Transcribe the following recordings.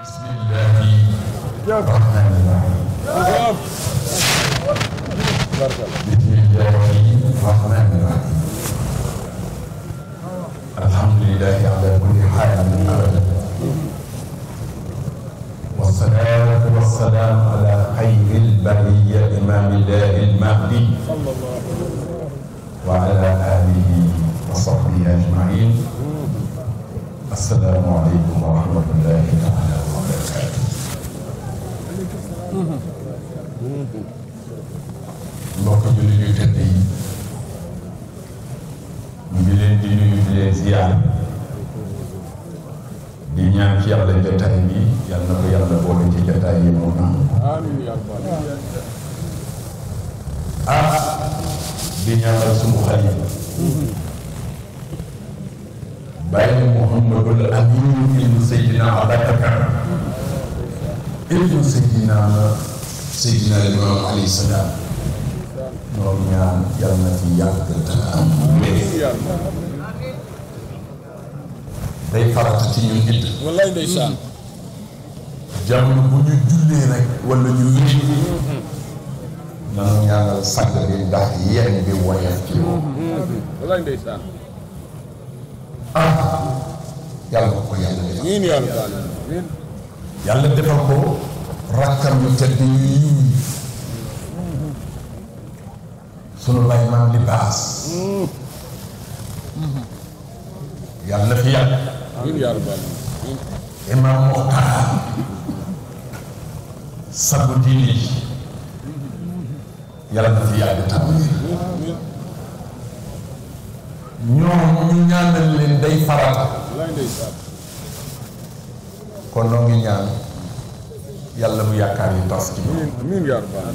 بسم الله الرحمن الرحيم. بسم الله الرحمن الرحيم. الحمد لله على كل حال أبدا، والصلاة والسلام على خير البرية إمام الله المهدي وعلى آله وصحبه أجمعين. السلام عليكم ورحمة الله تعالى وبركاته. mbokk jullit yu tëdd yi ñu ngi leen di nuyu di leen ziyaar di ñaan ci yàlla jotaay bi yàlla na ko yàlla boole ci jotaay yi mu naan di ñaanal sunu xalifa Baye Mouhamadul Amin ibnu Seydina Abubakar ibnu Seydina Limaamu alayhi salaam ñoo ñaan yàlla na fi yàgg te am day farata ci ñun nit. wallaay ndeysaan. jamono bu ñu jullee rek wala ñu wér nanu ñaanal sang bi ndax yéen bi woyal ci moom. wallaay ndeysaan. yàlla ko yàlla defal. amiin yaa rabbal yàlla defal ko rakkam yu tedd yu yiw yi sunu lay maam libaas yàlla fi yàgg. amiin yaa rabbal Imam Mokhtar sabu diine ji yàlla na fi yàgg tam ñoom ñu ñaanal leen day farata. wallaay ndeysaan. kon noo ngi ñaan yàlla bu yaakaar yi tas ci moom. amiin yaa rabbal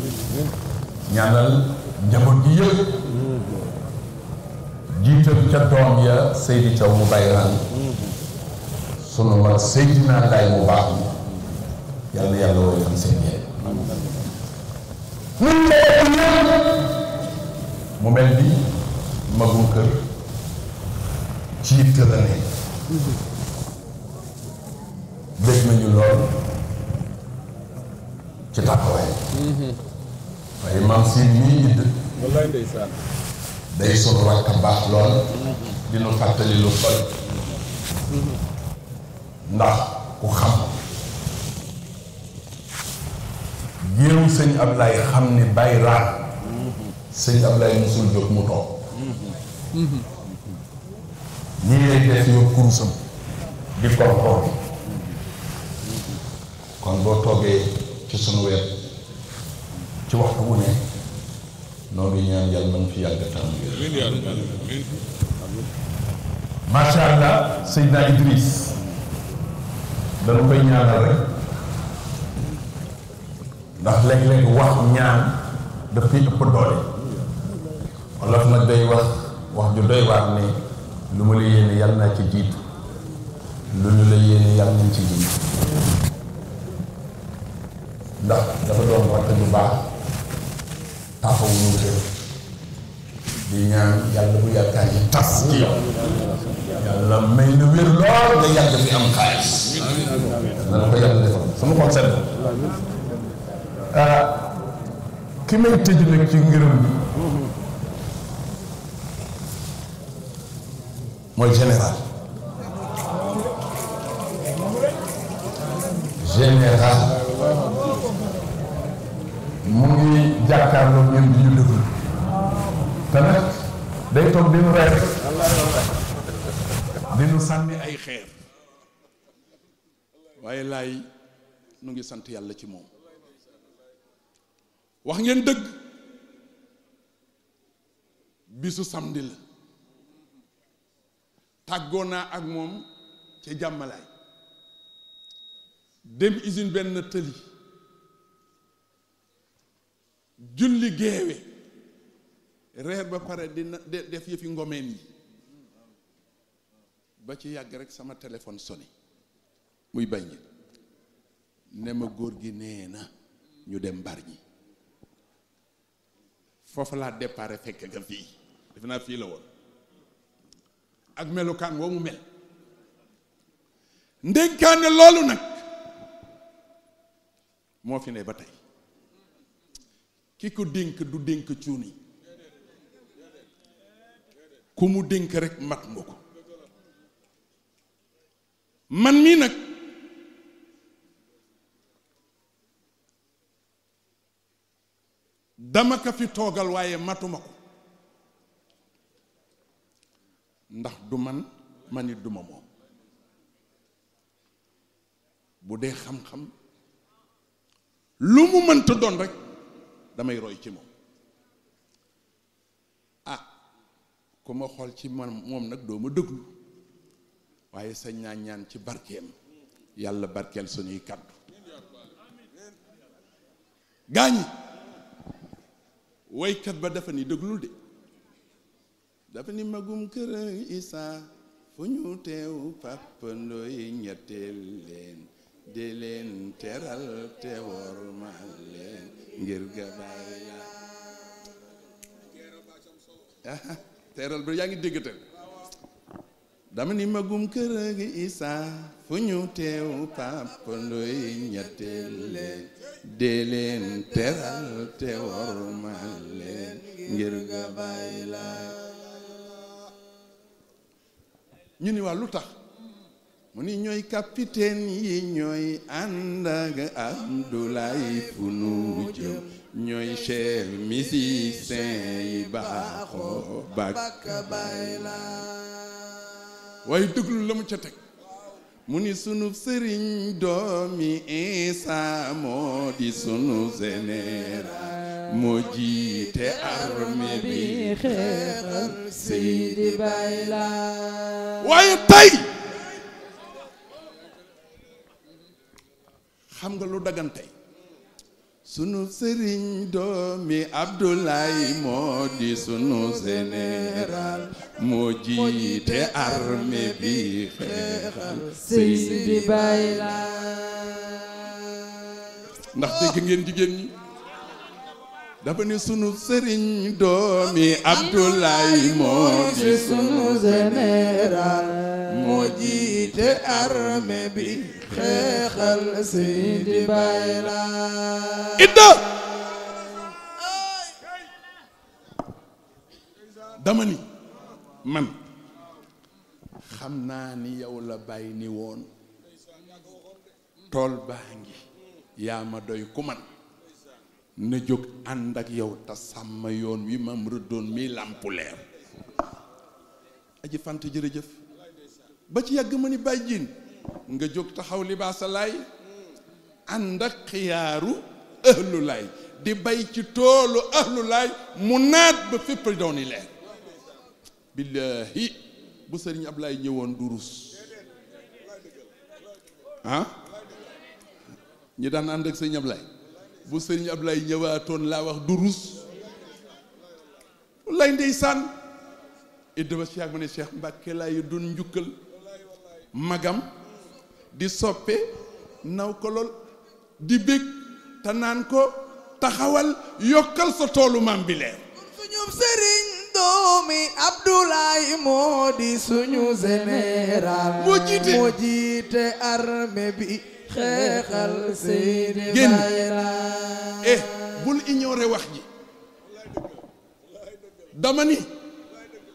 ñaanal njaboot gi yëpp jiital ca doom ya Seydi Thiaw mu bayraan sunu mag Seydina Laay mu baax mi yàlla yàlla woyal seen yéen mu mel ni magum kër ci yitte la ne bég nañu lool ci taxawaay waaye maam si mii ñidd wallaay ndeysaan. day sunu rakk baax lool dinu fàttali lu sol ndax ku xam géewu sëñ Ablaye xam ni bàyyi raan sëñ Ablaye musul jóg mu toog ñii lay def yor kurusam di korkoor kon boo toogee ci sunu wet ci waxtu wu ne noonu ñaan yàlla nañ fi yàgg tam amiin yaa rabbal macha allah Seydina Idriss dana koy ñaanal rek ndax léeg-léeg wax ñaan daf koy ëpp doole wolof nag day wax ju doy waar ne lu ma la yéene yàlla naa ci jiitu lu ñu la yéene yàlla nañ ci jiitu ndax dafa doon waxta ju baax taxawu ñu kër di ñaan yàlla bu yaakaar yi tas ci yow yàlla may na wér lool nga yàgg fi am xaalis dana ko yàlla defal sama xol sedd ki may tëj nag ci ngërëm bi mooy général mu ngi jàkkaarloo ñun di ñu déglu te nag day toog di nu reer di nu sànni ay xeer waaye laay nu ngi sant yàlla ci moom wax ngeen dëgg bisu samedi la tàggoo naa ak moom ca jàmmalaay dem usine benn tëli julli geewe reer ba pare dina def yëfi ngomeen yi ba ci yàgg rek sama téléphone sonné muy bañ ne ma góor gi nee na ñu dem mbar ñi foofu laa déparé fekk nga fii defe naa fii la woon ak melukaan woo mu mel ndénkaane loolu nag moo fi ne ba tey ki ko dénk du dénk cuuni ku mu dénk rek mat nga ko man mii nag dama ko fi toogal waaye matuma ko ndax du man it duma moom bu dee xam-xam lu mu mënta doon rek damay roy ci moom ah ku ma xool ci man moom nag doo ma déglu waaye sa ñaan ci barkeem yàlla barkeel suñuy kàddu gaañi woykat ba dafa ni déglul de dafa ni magum kër Isa fu ñu teew Papa Ndoye ñetteel leen de leen teral te wormal leen ngir gabaay la teral ba yaa ngi déggatal dama ni magum kër Isa fu ñu teew Papa Ndoye ñetteel leen de leen teral te wormal leen ngir gabaay la ñu ni waa lu tax mu ni ñooy capitaine yi ñooy ànd ak Abdoulaye fu nu jëm ñooy chef musicien yi baaxoo bakk bay la waaye déglu la mu ca teg mu ni sunu sëriñ doomi Isa moo di sunu général moo jiite armée bi xeexal Seydi Baay Laay waaye tey xam nga lu dagan tey sunu sëriñ doomi Abdoulaye moo di sunu général moo jiite armée bi xeexal Seydi Baay Laay ndax dégg ngeen jigéen ñi dafa ne sunu sëriñ doomi Abdoulaye moo di sunu général moo jiite armée bi xeexal Seydi Baay Laay idda dama ni man xam naa ni yow la bàyyi ni woon tool baa ngi yaa ma doy ku man na jóg ànd ak yow te sàmm yoon wi mam rëddoon mi làmpu leer aji fant jërëjëf ba ci yàgg ma ni bàyyi jiin nga jóg taxaw libaasa laay ànd ak xiyaaru ahlu laay di bay ci toolu ahlu laay mu naat ba fépp dooni leer billaahi bu sëriñ Ablaay ñëwoon du rus ah ñi daan ànd ak sëriñ Ablaay bu sëriñ Ablaay ñëwaatoon laa wax du rus lay ndeysaan idda si yàgg ma ne Cheikh Mbàkke laay doon njukkal magam di soppe naw ko lool di bég te naan ko taxawal yokkal sa toolu maam bi leer suñu sëriñ doomi Abdoulaye moo di suñu général moo jiite armée bi xeexal Seydi Baay Laay bul ignorer wax ji dama ni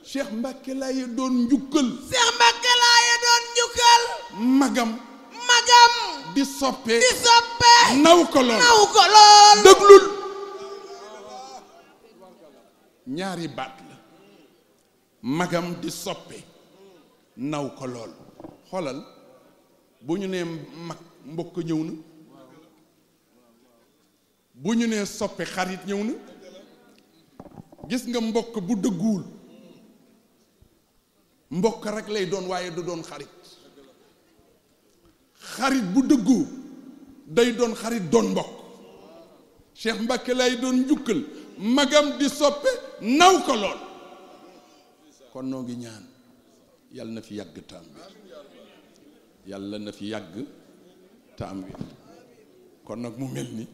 Cheikh Mbacke laaye doon njukkal magam di soppe naw ko lool déglul ñaari baat la magam di soppe naw ko lool xoolal bu ñu nee mag mbokk ñëw na bu ñu nee soppe xarit ñëw na gis nga mbokk bu dëgguwul mbokk rek lay doon waaye du doon xarit xarit bu dëggu day doon xarit doon mbokk Cheikh Mbacke lay doon njukkal magam di soppe naw ko lool kon noo ngi ñaan yàlla na fi yàgg taam bi yàlla na fi yàgg taam bi kon nag mu mel ni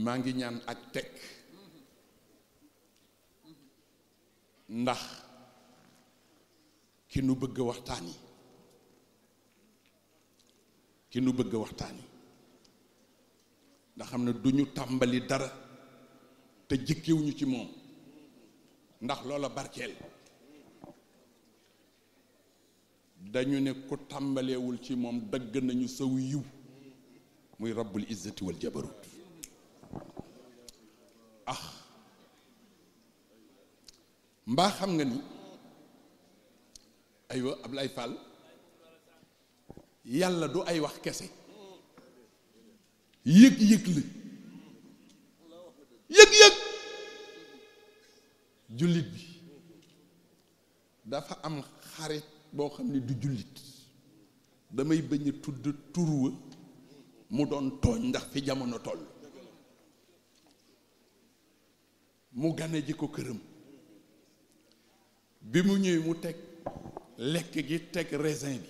maa ngi ñaan ak teg ndax ki nu bëgg waxtaan yi ki nu bëgg waxtaani ndax xam ne du ñu tàmbali dara te jëkkewuñu ci moom ndax loola barkeel dañu ne ku tàmbaleewul ci moom dagg nañu saw yiw muy rabbul izzati wal jabarut mbaa xam nga ni aywa Ablaye Fall yàlla du ay wax kese yëg-yëg la yëg-yëg jullit bi dafa am xarit boo xam ne du jullit damay bañ a tudd turwa mu doon tooñ ndax fi jamono toll mu gane ji ko këram bi mu ñëwee mu teg lekk gi teg raisin bi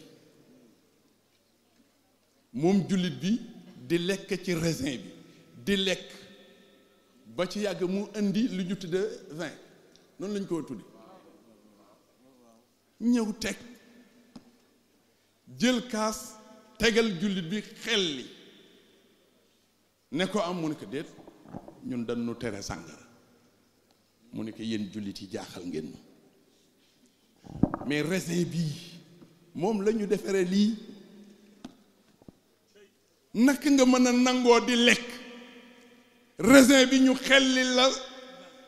moom jullit bi di lekk ci raisin bi di lekk ba ci yàgg mu indi lu ñu tudde vin noonu lañ ko tudde ñëw teg jël kaas tegal jullit bi xel li ne ko am mu ne ko déet ñun dañu tere sàngara mu ne ko yéen jullit yi jaaxal ngeen mais raisin bii moom la ñu defaree lii naka nga mën a nangoo di lekk raisin bi ñu xelli la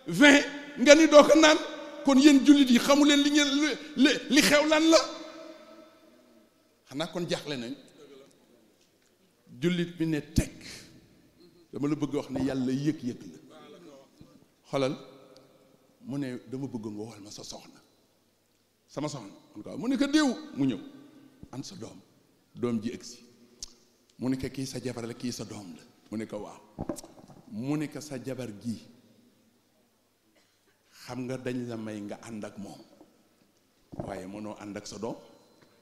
vin nga ni doo ko naan kon yéen jullit yi xamu leen li ngeen li xew lan la xanaa kon jaaxle nañ jullit bi ne teg dama la bëgg wax ne yàlla yëg-yëg la xolal mu ne dama bëgg nga wol ma sa soxna sama soxna mu ne ko déew mu ñëw an sa doom ji ëgsi mu ne ko kii sa jabar la kii sa doom la mu ne ko waaw mu ne ko sa jabar ji xam nga dañ la may nga ànd ak moom waaye mënoo ànd ak sa doom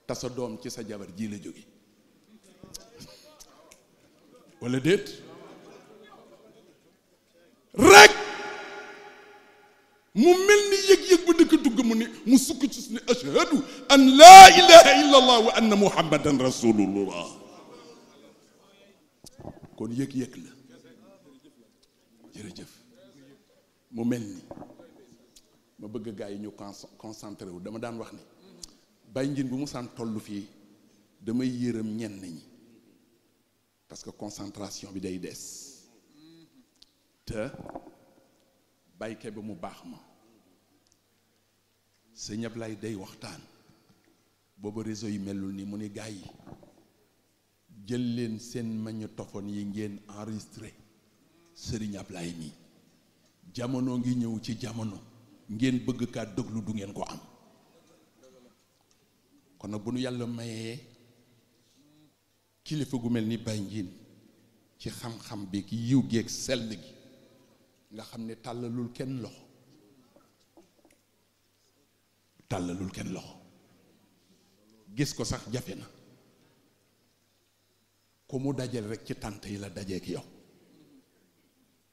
te sa doom ci sa jabar ji la jóge walla déet rek mu mel ni yëg-yëg ba dëkk dugg mu ne mu sukk ci ne ashhadu an laa ilaha illa allah wa anna muhammadan rasulullah kon yëg-yëg la jërëjëf mu mel ni ma bëgg gaa yi ñu concentré wu dama daan wax ni Baye Ndiine bu mu saan tollu fii damay yërëm ñenn ñi parce que concentration bi day des te bayke ba mu baax ma sëñ Ablaye day waxtaan booba réseau yi melul ni mu ni gaa yi jël leen seen magnétophone yi ngeen enregistré Sëriñ Ablaye mi jamono ngi ñëw ci jamono ngeen bëgg kaa déglu du ngeen ko am kon nag bu nu yàlla mayee kilifa gu mel ni Baye Ndiine ci xam-xam bi ki yiw gi ak sell gi nga xam ne tàllalul kenn loxo gis ko sax jafe na ko mu dajal rek ci tànt yi la dajeek yow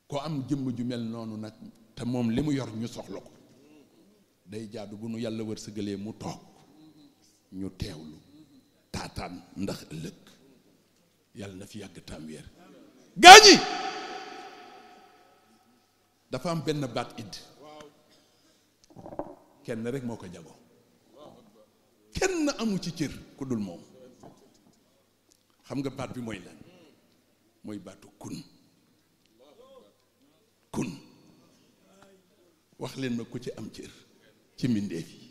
ko am jëmm ju mel noonu nag te moom li mu yor ñu soxla ko day jaadu bu nu yàlla wërsëgalee mu toog ñu teewlu taataan ndax ëllëg yàlla na fi yàgg tam weer gaañi dafa am benn baat idd kenn rek moo ko jagoo kenn amu ci cër ku dul moom xam nga baat bi mooy lan mooy baatu kun wax leen ma ku ci am cër ci mbindeef yi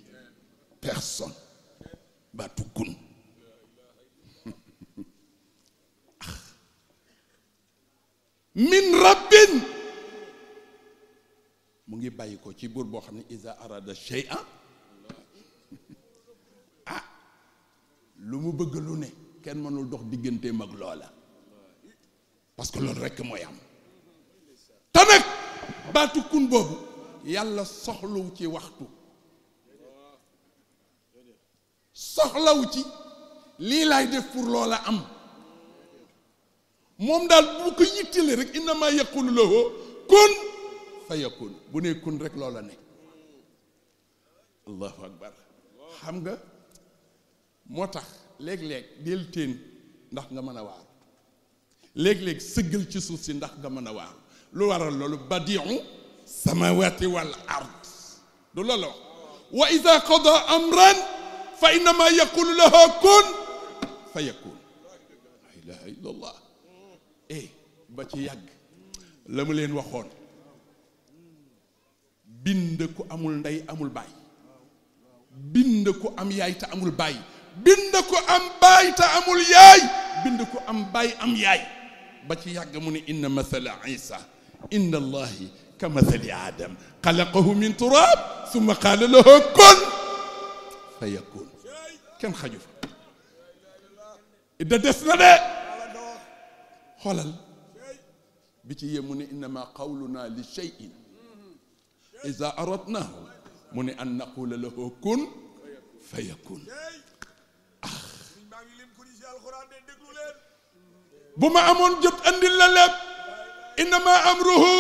personne baatu kun min rabbin mu ngi bàyyi ko ci buur boo xam ne iza arada shay'an lu mu bëgg lu ne kenn mënul dox digganteem ak loola parce que loolu rekk mooy am te nag baatu kun boobu yàlla soxlawu ci waxtu soxlawu ci lii laay def pour loola am moom daal bu ko yittale rek innama yaqulu lahu kun fa yakun bu ne kun rek loola ne allahu akbar xam nga moo tax léeg-léeg del teen ndax nga mën a waaru léeg-léeg sëggal ci suuf si ndax nga mën a waaru lu waral loolu badiu samawati wal ard du loolu wa ida qada amran fa innama yaqulu lahu kun fa yakun la ilaha illa allah ba ci yàgg la mu leen waxoon bind ku amul ndey amul baay bind ku am yaay te amul baay bind ku am baay te amul yaay bind ku am baay am yaay ba ci yàgg mu ne inna mathala isa inda allahi ka mathali adam xalaqahu min turab summa qaala lahu kun fa yakun kenn xaju fa idda des na de xoolal bi ci yem mu ne innama qawluna li shay'in iza aradnahu mu ne an naqula lahu kun fa yakun bu ma amoon jot andil la lépp innama amruhu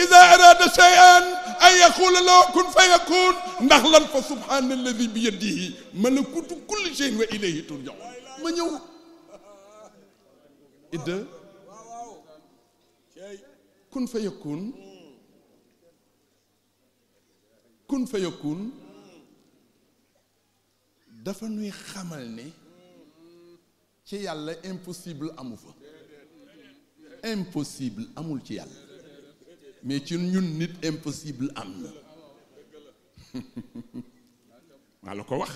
iza arada shay'an an yaqula lahu kun fa yakun ndax lan fa subhana alladi bi yadihi malakutu kulli shay'in wa ilayhi turja'un ma ñëw idda kun fa yakun kun fa yakun dafa nuy xamal ne ci yàlla impossible amu fa impossible amul ci yàlla mais ci ñun nit impossible am na maa la ko wax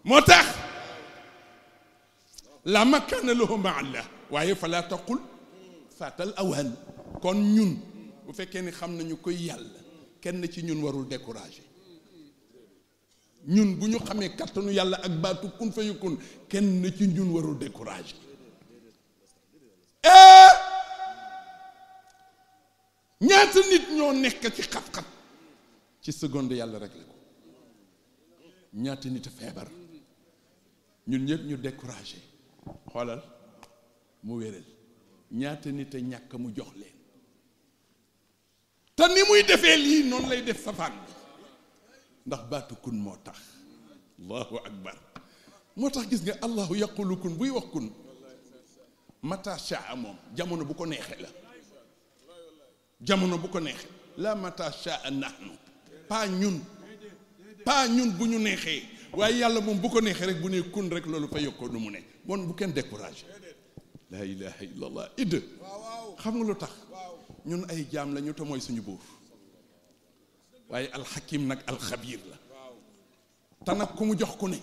moo tax la makana lahu ma Allah waaye fa laa taqul faatal awhan kon ñun bu fekkee ni xam nañu koy yàlla kenn ci ñun warul découragé ñun bu ñu xamee kattanu yàlla ak baatu kun fa yakun kenn ci ñun warul découragé ñaata nit ñoo nekk ci xat-xat ci seconde yàlla rek la ko ñaata nit a feebar ñun ñëpp ñu découragé xoolal mu wéral ñaata nit a ñàkk mu jox leen te ni muy defee lii noonu lay def safaan bi ndax baatu kun moo tax allahu akbar moo tax gis nga allahu yaqulu kun buy wax kun mata shaa moom jamono bu ko neexee la jamono bu ko neexee la mata shaa nahnu pas ñun bu ñu neexee waaye yàlla moom bu ko neexee rek bu ne kun rek loolu fa yokkoo nu mu ne bon bu kenn découragé la ilaha illa allah idd xam nga lu tax ñun ay jaam la ñu te mooy suñu buur waaye alxakim nag alxabiir la te nag ku mu jox ku ne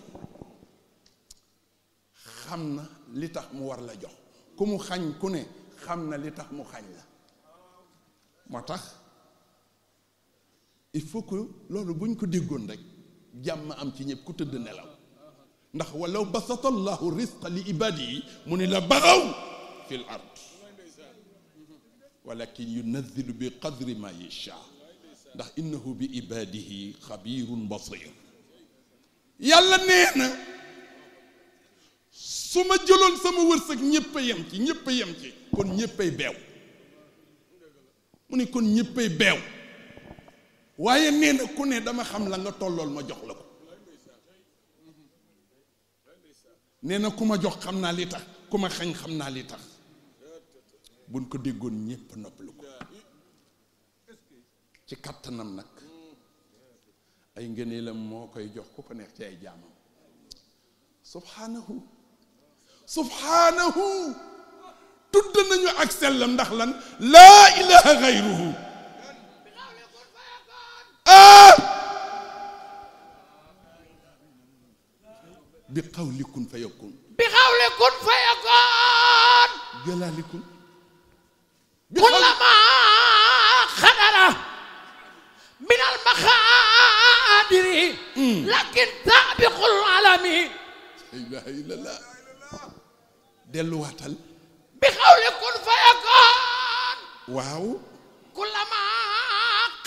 xam na li tax mu war la jox ku mu xañ ku ne xam na li tax mu xañ la moo tax il faut que loolu buñ ko déggoon rek jàmm am ci ñëpp ku tëdd nelaw ndax walaw basata allahu risqa li ibadihi mu ne la baxaw fi l ard walakin yunazzilu bi qadri ma yasha ndax innahu bi ibadihi xabirun basir yàlla nee na su ma jëloon sama wërsëg ñëpp a yem ci kon ñëppay beew mu ne kon ñëppay beew waaye nee na ku ne dama xam la nga tollool ma jox la ko nee na ku ma jox xam naa li tax ku ma xañ xam naa li tax buñ ko déggoon ñëpp noppalu ko ci kattanam nag ay ngëneelam moo koy jox ku ko neex ci ay jaamam subhanahu tudd nañu ak sellam ndax lan laa ilaha gayruhu bi qawli kun fa yakun jalaalikum kullama xadara min al maxaadiri lakin saabiqul alami la ilaha illallah delluwaatal bi xawli kun fa yakun waaw kullama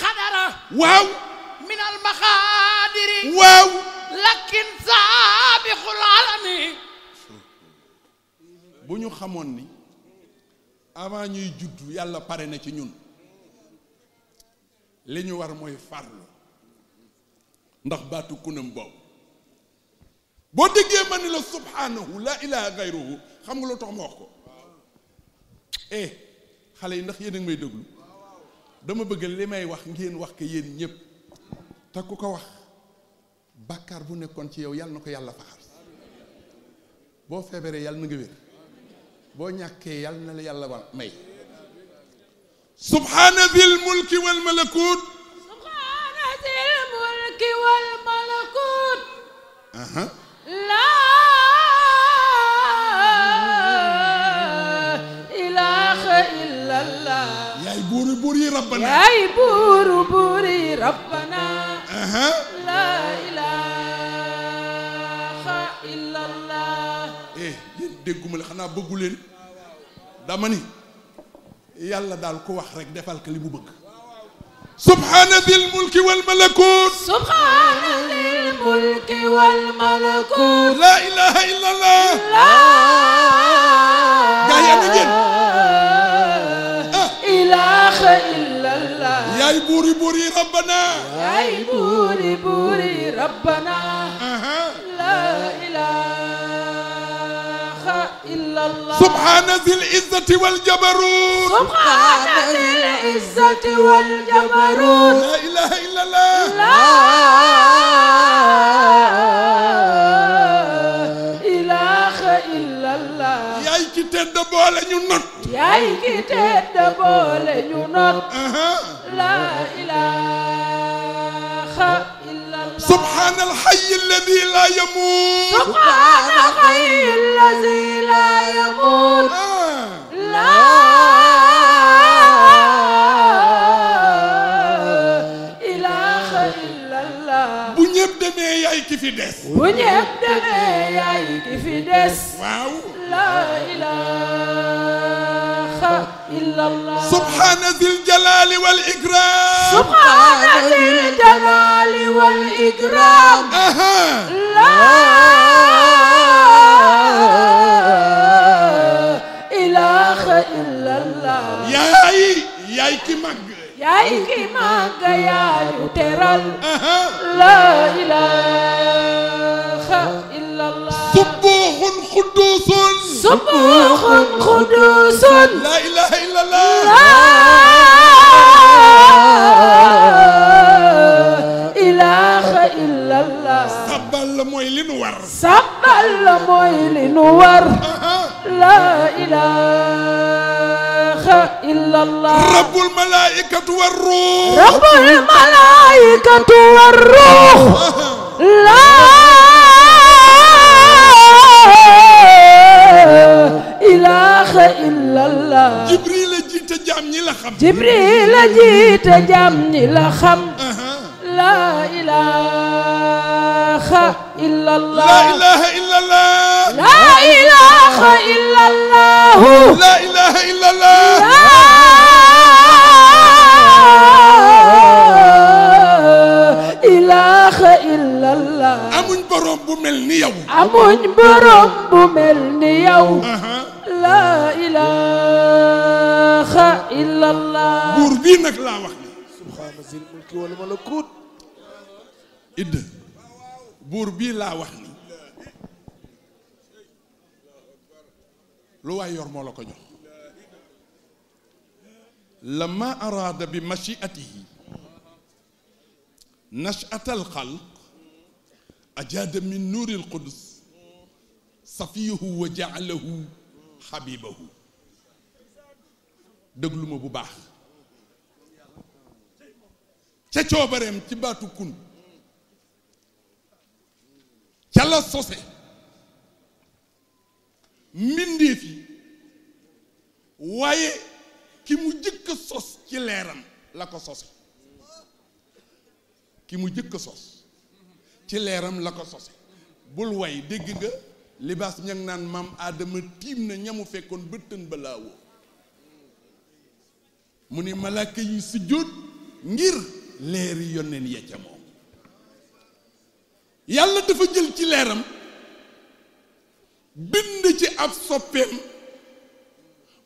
xadara waaw min al maxaadiri waaw lakin saabiqul alami bu ñu xamoon ni avant ñuy juddu yàlla pare na ci ñun li ñu war mooy farlu ndax baatu kunam boobu boo déggee ma ni la subhanahu la ilaha gayruhu xam nga lu tax ma wax ko xale yi ndax yéen a ngi may déglu dama bëgg li may wax ngeen wax ko yéen ñëpp te ku ko wax bàkkaar bu nekkoon ci yow yàlla na ko yàlla faxar boo feebaree yàlla na nga wér boo ñàkkee yàlla na la yàlla may subhaana zil mulki wal malakut subhaana zil mulki wal malakut yaay buuru buur yi rabbana yaay buuru buur yi rabbana la ilaha illallah yéen dégguma la xanaa bëggu leen dama ni yàlla daal ku wax rek defal ko li mu bëgg subhaana zil mulki wal malakut subhaana zil mulki wal malakut la ilaha illallah gaa yi am ngeen ilaha illallah yaay buuri buuri rabbana yaay buuri buuri rabbana la ilaha illallah subhaana zil izzati wal jabarut subhaana zil izzati wal jabarut la ilaha illallah la ilaha illallah yaay ki tedd boole ñu not yaay ki tedd boole ñu not la ilaha illallah subhaana al hayy alladi la yamut subhaana al hayy alladi la yamut la ilaha illallah bu ñëpp demee yaay ki fi des bu ñëpp demee yaay ki fi des waaw la ilaha illallah subhaana zil jalaali wal ikram subhaana zil jalaali wal ikram la ilaha illallah yaay ki màgg yaay ki màgg yaayu teral la ilaha illallah subuuxun xudduusun subuuxun xudduusun la ilaha illallah la ilaha illallah sabbal la mooy li nu war sabbal la mooy li nu war la ilaha illallah rabbul malaa'ikatu war ruux rabbul malaa'ikatu war ruux la ilaha illallah jibril a jiite jaam ñi la xam jibril a jiite jaam ñi la xam la ilaha illallah la ilaha illallah la ilaha illallah la ilaha illallah la ilaha illallah amuñ borom bu mel ni yow amuñ borom bu mel ni yow la ilaha illallah buur bii nag laa wax ni subhaana zil mulki wal malakut idd buur bii laa wax ni lu waay yor moo la ko jox lama araada bi machiatihi nachata alxalq ajaada min nuuri alqudus safiyahu wa jaalahu xabibahu déglu ma bu baax ca coobareem ci baatu kun ca la sose mbindeef yi waaye ki mu jëkk a sos ci leeram la ko sose ki mu jëkk a sos ci leeram la ko sose bul way dégg nga libaas ña ngi naan maam aadama tiim na ñamu fekkoon bëttën ba laawoo mu ni malaaka yi sujjóot ngir leeri yonneen ya ca moom yàlla dafa jël ci leeram bind ci ab soppeem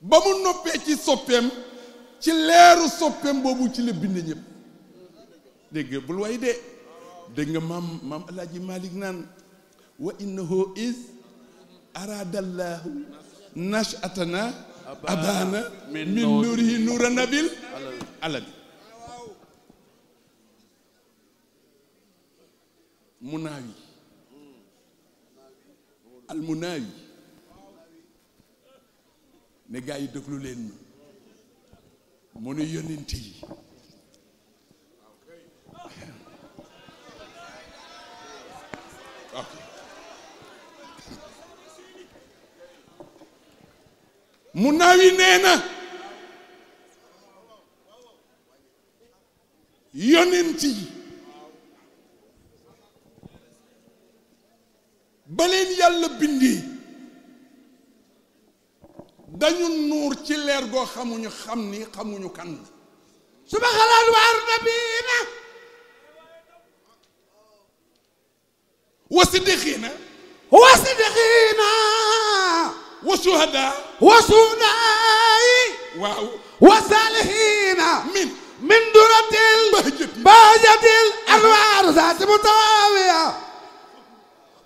ba mu noppee ci soppeem ci leeru soppeem boobu ci la bind ñëpp dégg nga bul way de dégg nga maam Alaaji Malik naan wa innahu is aradallahu nashatana abana min nurihi nura nabil alami munaawi al munaawi ne gaa yi déglu leen mu nu yonent yi munaawi nee na yonent yi ba leen yàlla bindee dañu nuur ci leer goo xamuñu xamuñu kan suba xalaat waar nabiina wa siddiqiina wa suhadaa waaw wa saalihiina min duratil bahjatil anwaar zaati mutawaawiya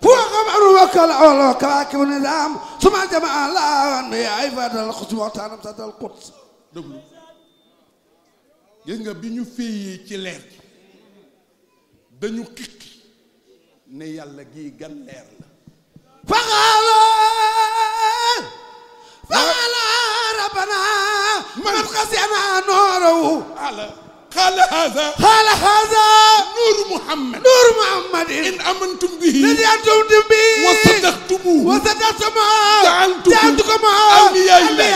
فوق معروف وكواكب النظام ثم جمع الله أنبياء فاتح القدس وقتنا مسات القدس déglu gis nga bi ñu féeyee ci leer gi dañu xiqi ne yàlla gii gan leer la فقال ربنا من قسينا نوره قال هذا نور محمد إن آمنتم به وصدقتموه جعلتكم أولياء الله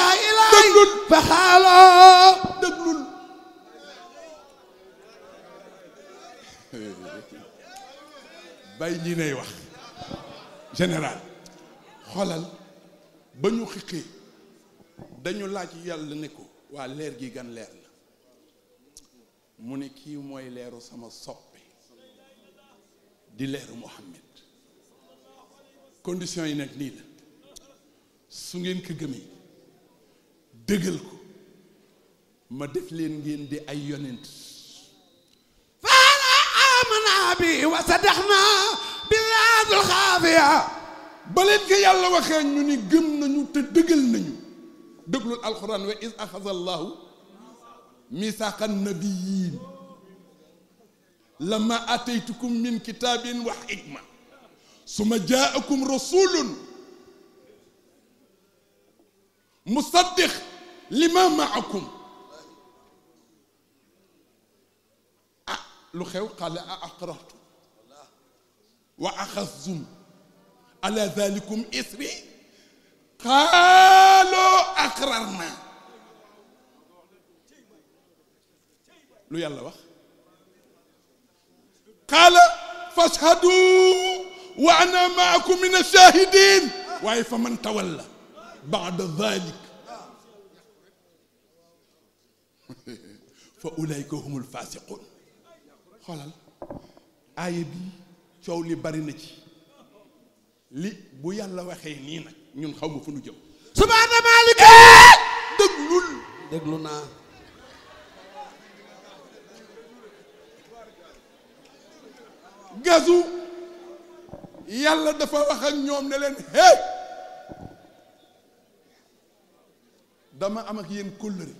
déglul bàyyi lii nay wax général xoolal ba ñu xiqee dañu laaj yàlla ne ko waa leer gi gan leer la mu ne kii mooy leeru sama soppe di leeru Muhammad condition yi nag nii la su ngeen ko gëmee dëggal ko ma def leen ngeen di ay yonent faala amana bi wa sadaxna billaadul xaafiya ba leen ko yàlla waxee ñu ni gëm nañu te dëggal nañu déglul alquran wa is axaza allahu misaaqa nabiyin lama ataytukum min kitabin wa hikma summa jaakum rasulun musaddiq lima maakum lu xew qaala a aqrartum wa axaztum ala dalikum isri qaalu aqrarna lu yàlla wax qaala fashhadu wa ana maakum min ash-shahidin waaye fa man tawalla ba'da dhalik fa ulaika humul fasiqun xoolal aaya bi coow li bari na ci li bu yàlla waxee nii nag ñun xaw ma fu nu jëm subhaana maalika déglu naa gazu yàlla dafa wax ak ñoom ne leen hey dama am ak yéen kóllëre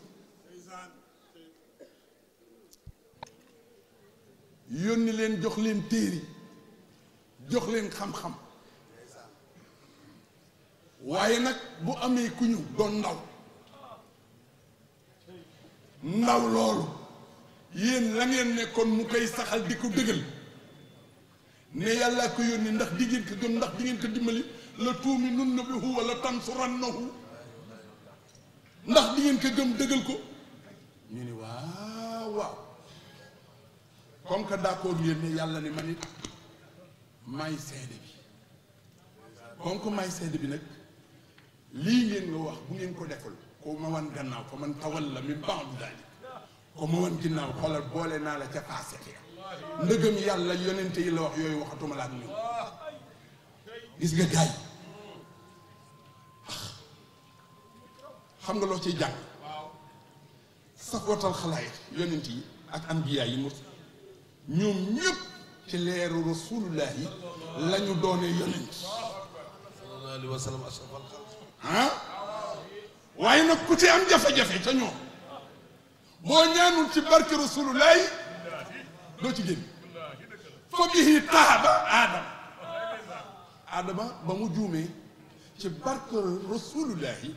yónni leen jox leen téere jox leen xam-xam waaye nag bu amee ku ñu doon ndaw loolu yéen la ngeen nekkoon mu koy saxal di ko dëggal ne yàlla ko yónni ndax di ngeen ko gëm ndax di ngeen ko dimbali la tuuminunna bihi wala tansurannahu ndax di ngeen ko gëm dëggal ko ñu ni waaw comme que d'accord yéen ne yàlla ni man it maay seede bi comme que maay seede bi nag lii ngeen nga wax bu ngeen ko deful ko ma wan gannaaw fa man tawalla min ba'di dalik ko ma wan ginnaaw xoolal boole naa la ca faasiq ndëgëm yàlla yonente yi la wax yooyu waxatuma la ak ñun gis nga gaay xam nga loo ciy jàng safwatal xalaayix yonent yi ak anbiya yi mos ñoom ñëpp ci leeru rasulullahi la ñu doone yonent sallallahu alayhi wa sallam ashrafal xalq ah waaye nag ku ci am jafe-jafe ca ñoom boo ñaanul ci barke rasulullahi doo ci génn fa bihi taaba aadama ba mu juumee ci barke rasulullahi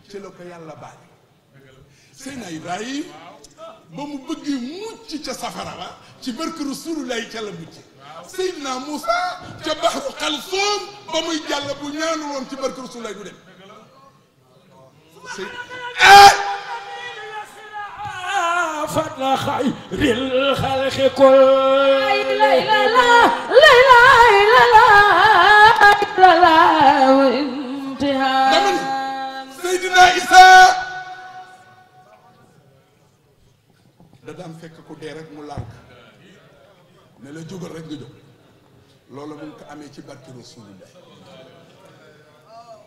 ci la ko yàlla baal Seydina Ibrahim ba mu bëggee mucc ca safara ba ci barke rasulullahi ca la mucc Seydina Moussa ca baxru Xalsoom ba muy jàll bu ñaanul woon ci barke rasulullahi du dem فضل خير الخلق كل لا لا لا لا لا لا لا وانتهاء Seydina Isa da daan fekk ku dee rek mu lànk ne la jógal rek nga jóg loolu mu ngi ko amee ci barke Rasulullah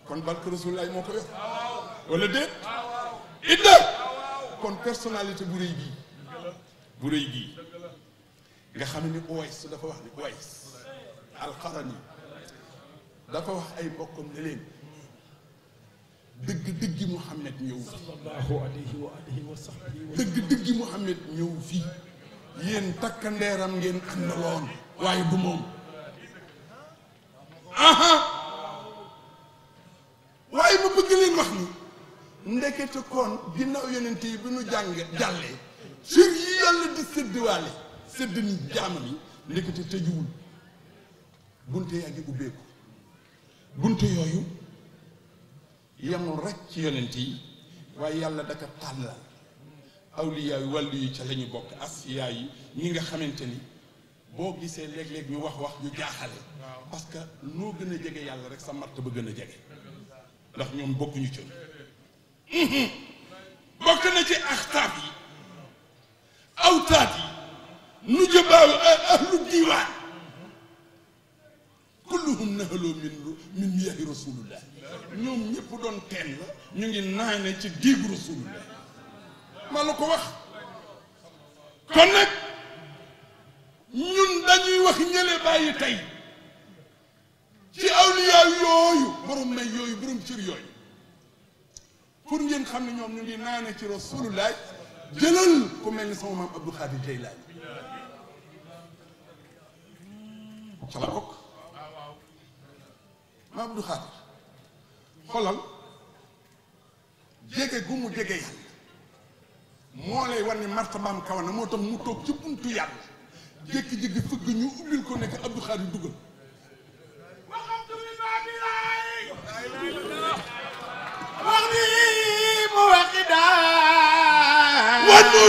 kon barke Rasulullah moo ko yor wala déet idda kon personnalité bu rëy bii nga xam ne Uways dafa wax ni Uways al-Qarani dafa wax ay mbokkam ne leen dëgg Muhammad ñëw fi sallallahu alayhi wa alihi wa sahbihi dëgg Muhammad ñëw fii yéen takkandeeram ngeen àndaloon waaye du moom aha waaye ma bëgg leen wax ni ndekete kon ginnaaw yonent yi bi nu jàllee sur yi yàlla di séddwaale sédd ni jaamam yi ndekete tëjuwul bunte yaa ngi ubbeeku bunte yooyu yemul rek ci yonent yi waaye yàlla daka tàllal awliyaa yi wàllu yi ca la ñu bokk asfiyaa yi ñi nga xamante ni boo gisee léeg-léeg ñu wax ju jaaxale parce que noo gën a jege yàlla rek sa mart ba gën a jege ndax ñoom bokkuñu ci bokk na ci axtaab yi awtaat yi nu jëbaaw ahlu diiwaan kulluhum nahaloo min miyahi rasulullah ñoom ñëpp doon teen la ñu ngi naane ci diigu rasulullah ma la ko wax kon nag ñun dañuy wax ñële bàyyi tey ci awliyaa yooyu borom may yooyu borom cër yooyu pour ngeen xam ne ñoom ñu ngi naane ci rasulullah jëlal ku mel ni sama maam Abdou Khadir Jeylaani ca la bokk maam Abdou Khadir xolal jege gu mu jege yàlla moo lay wan ni martabaam kaw na moo tax mu toog ci buntu yàlla jékki-jékki fëgg ñu ubbil ko nekk Abdou Khadir dugal wax ni mu waxi daal wan mu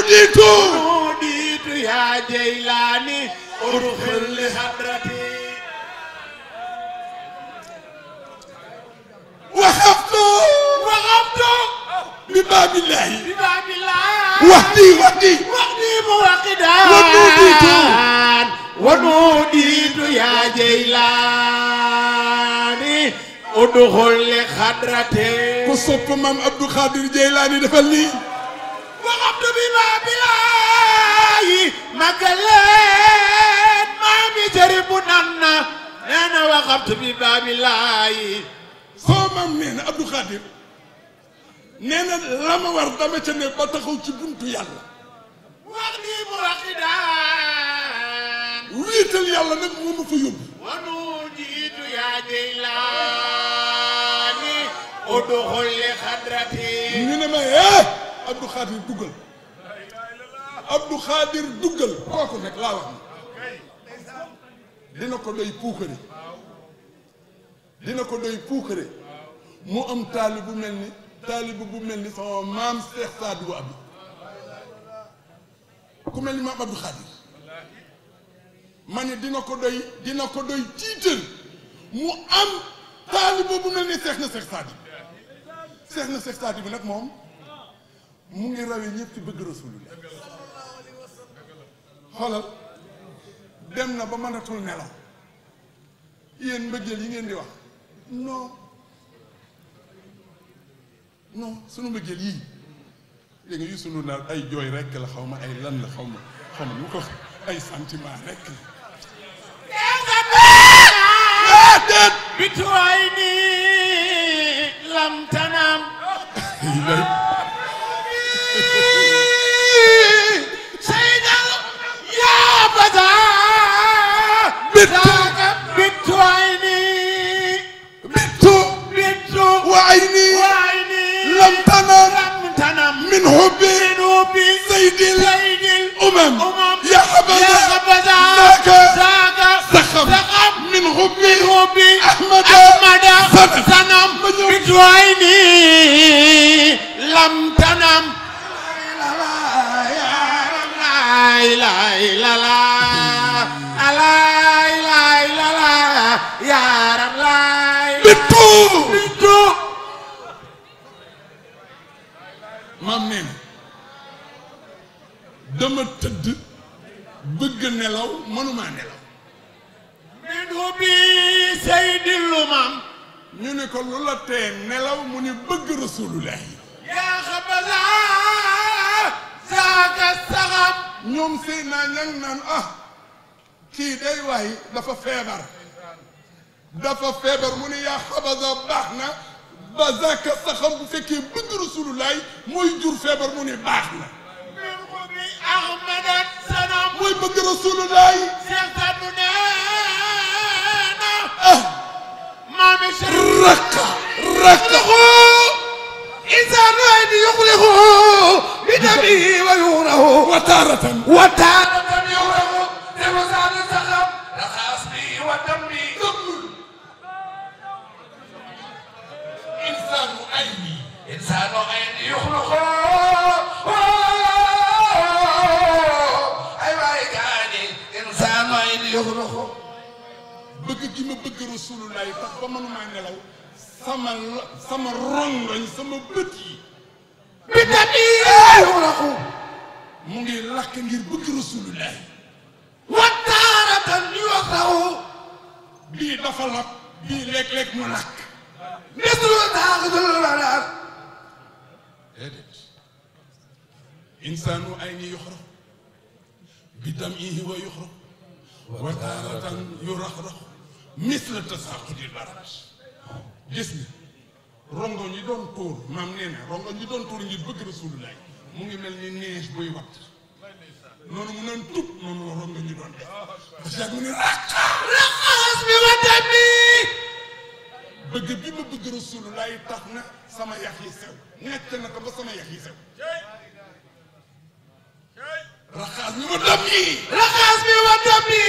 diitu yaa Jeylaani urxil li hadrati waxabtu bi baabillahi wax di mu waxi daal wanu diitu yaa Jeylaani udxul li hadrati ku sopp maam Abdou Khadir Jeylaani defal nii waxabtu bi baabillahi magaleen maami jëri bu nanna nee na waxabtu bi baabillahi soo maam nee na Abdou Khadir nee na la ma war dama ca ne ba taxaw ci buntu yàlla wax ni mu waxi daan wéetal yàlla nag moo ma fa yóbbu wanu jiitu yaa Jeylaani udxul li hadrati ñu ne ma Abdou Khadir duggal Abdou Khadir duggal kooku nag laa wax ni dina ko doy puukare mu am taalibu bu mel ni sama maam Cheikh Sadou Abi ku mel ni maam Abdou Khadir ma ne dina ko doy tiital mu am taalibu bu mel ni Cheikh na Cheikh Sadou bi nag moom mu ngi rawee ñëpp ci bëgg rasulullah xoolal dem na ba mënatul nelaw yéen mbëggeel yi ngeen di wax non sunu mbëggeel yii léegi yu sunu naan ay jooy rekk la xaw ma ay lan la xaw ma nu ko ay sentiment rekk la بتويني لم تنام سيدا يا بدا بتويني بت وعيني لم تنم من حبي سيد الأمم يا حبذا ذاك سخم من حبي أحمد سنم بتويني لم تنم لا لا لا يا رب لا بتو maam nee na dama tëdd bëgg nelaw mënumaa nelaw minhu bi sayyidil umam ñu ne ko lu la tee nelaw mu ni bëgg rasulullah yaa xabaza saaka saxam ñoom sëy naa ñang naan kii day waay dafa feebar mu ne yaa xabaza baax na ba zaaka saxam bu fekkee bëgg rasulullah mooy jur feebar mu ne baax na minhu bi ahmadat sanam mooy bëgg rasulullah Cheikh Sadou nee na maami raka إنسان واحد يخلقه بدمه ويغره وتارة يغره لمسان السخم رخاصني ودمي إنسان واحد يخلقه أيوة يعني إنسان واحد يخلقه bëgg gi ma bëgg rasulullah tax ba mënuma nelaw sama rongoñ sama bët yi bi dami yuxraqu mu ngi lakk ngir bëgg rasulullah wa taaratan yuxraqu bii dafa lakk bii léeg-léeg mu lakk mislu taaxidul walaat déedéet insaanu ayni yuxraqu bi damihi wa yuxraqu wa taaratan yuraxraqu misla tasaaqudil barat gis nga rongo ñi doon tuur maam nee na rongo ñi doon tuur ngir bëgg rasulullah mu ngi mel ni neige buy watt noonu mu naan tub noonu la rongo ñi doon def parce que mu ne raxaas bi wa dami bëgg bi ma bëgg rasulullah tax na sama yax yi sew nekk na ko ba sama yax yi sew raxaas bi wa dami raxaas bi wa dami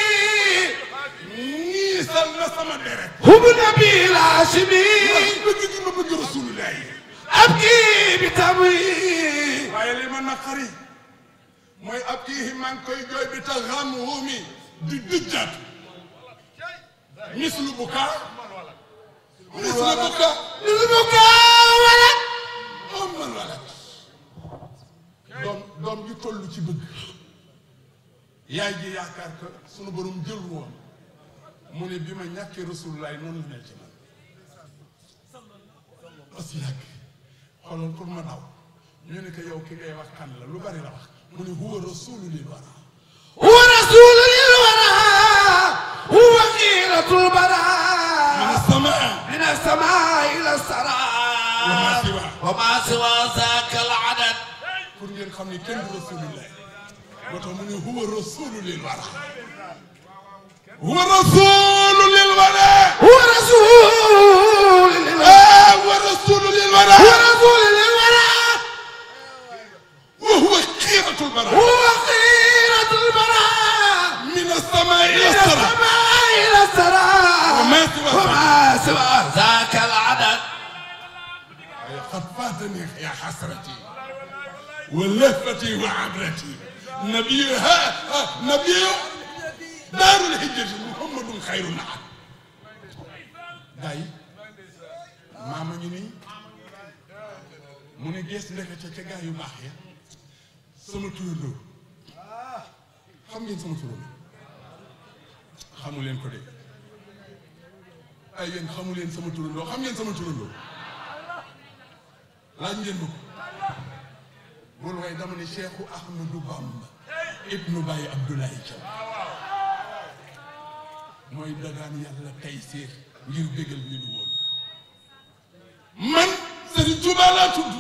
ñiisal na sama deret hubu nabi laashimi bëgg gi ma bëgg rasulullah ab kii bi tabi waaye li ma naqari mooy ab kii maa ngi koy jooy bi ta xam huumi di dëjjaat mislu buka wala man wala doom ji toll ci bëgg yaay ji yaakaar que sunu borom jël woon mu ne bi ma ñàkkee rasulullah noonu la mel ci man aussi yàgg xoolal pour ma daw ñu ne ko yow ki ngay wax kan la lu bari la wax mu ne huwa rasulu lil wara huwa rasulu lil wara huwa xiiratul bara min as-samaa min as-samaa ila as-saraa wa ma siwa zaaka al-adad pour ngeen xam ni kenn du rasulullah moo tax mu ne huwa rasulu lil wara huwa rasulu lil wara huwa rasulu lil wara huwa rasulu lil wara huwa rasulu lil wara wa huwa xiiratul bara huwa xiiratul bara min as-samaa ila as-saraa ila as-saraa wa ma siwa zaaka al-adad قد فاتني يا حسرتي ولفتي وعبرتي نبيها نبي دار الهجرة محمد خير النعم داي ماما ني mu ne gees ndekete ca gaa yu baax ya sama turandoo xam ngeen sama turandoo xamu leen ko de ay yéen xamu leen sama turandoo xam ngeen sama turandoo laaj ngeen ma ko loolu waaye dama ne Cheikhu Ahmadou Bamba ibnu Baye Abdoulaye Thiaw mooy dagaan yàlla tey siir ngir bégal ñu nu woon man Serigne Touba laa tudd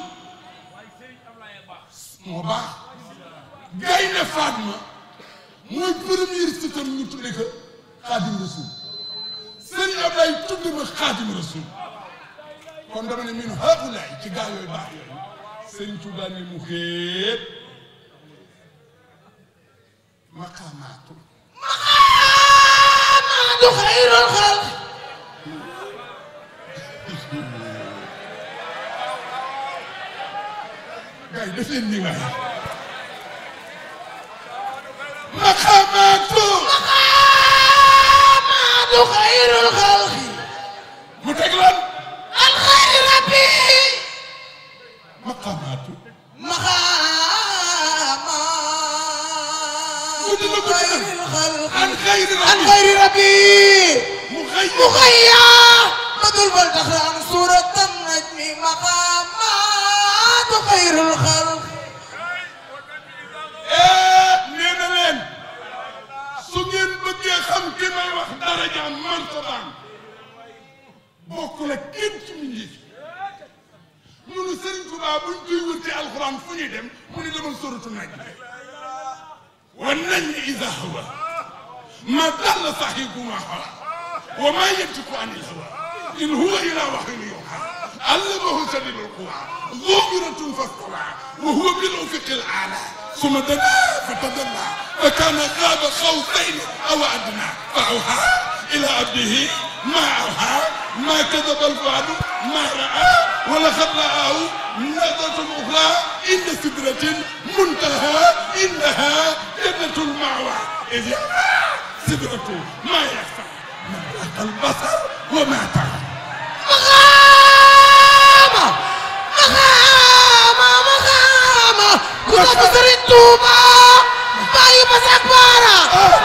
moo baax Gaynde Fatma mooy premier sëtam ñu tudde ko Xaadim Rasul Serigne Ablaye tudde ma Xaadim Rasul kon dama ne min haulaay ci gaa yooyu baax yooyu Serigne Touba ni mu xéet maqaamaatu xayrul xalq gaa yi def leen nii waaye maqaamaatu xayrul xalq mu teg lan al xayri rabbi maqaamaatu عن خير ربي مخيا بدل بلتخر عن سورة النجم مقامات خير الخلق نينا لين سوغين بغي خم كي ماي واخ درجه مرتبان بوكو لا كين ci mindi ñunu Serigne Touba buñ koy wërti alcorane fu ñuy dem mu ni demal suratu najm والنجم إذا هوى ما ضل صاحبكم ما هوى وما ينطق عن الهوى إن هو إلا وحي يوحى علمه شديد القوى ذو مرة فاستوى وهو بالأفق الأعلى ثم دنا فتدلى فكان قاب قوسين أو أدنى فأوحى إلى عبده ما أوحى ما كذب الفؤاد ما رأى ولقد رآه نظرة أخرى عند سدرة منتهى إنها جنة المأوى إذ سدرة ما يخفى من رأى البصر وما طغى مغامة كنت Serigne Touba bàyyi ba sax baara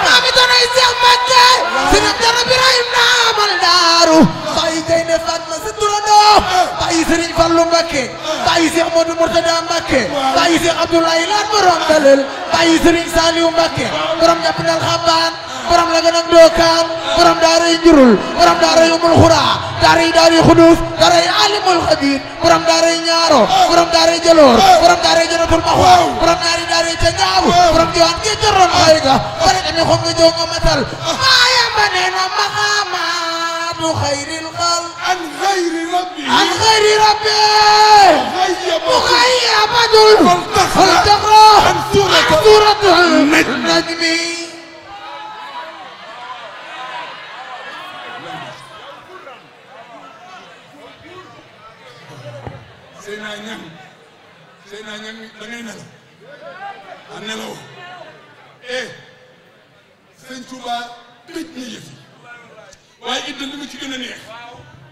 maa mi doon ay Seex Mbàkke Serigne Dara Birahim naamal daaru bàyyi Gaynde Fatma sa turandoo bàyyi Serigne Fallu Mbàkke bàyyi Seex Modou Murtada Mbàkke bàyyi Seex Abdoulaye Laan borom dalel bàyyi Serigne Saliou Mbàkke borom jàpp nal xabaan borom la gën a dookaan borom daara yi njurul borom daara yi umul xuraa daara yi xudus daara yi alimul xabiir borom daara yi ñaaro borom daara yi jaloor borom daara yi janatul maxwa borom daara yi ca ngaabu borom diwaan gi joroon xay ga bare tamit xom nga jow nga matal maaya ma nee na maqaamaatu xayril xal an xayri rabbi muxayyabatul faltaxra an suuratul najmi Seyna ñang da ngay nelaw a nelaw Sëñ Touba tëj na yëf yi waaye idda li ma ci gën a neex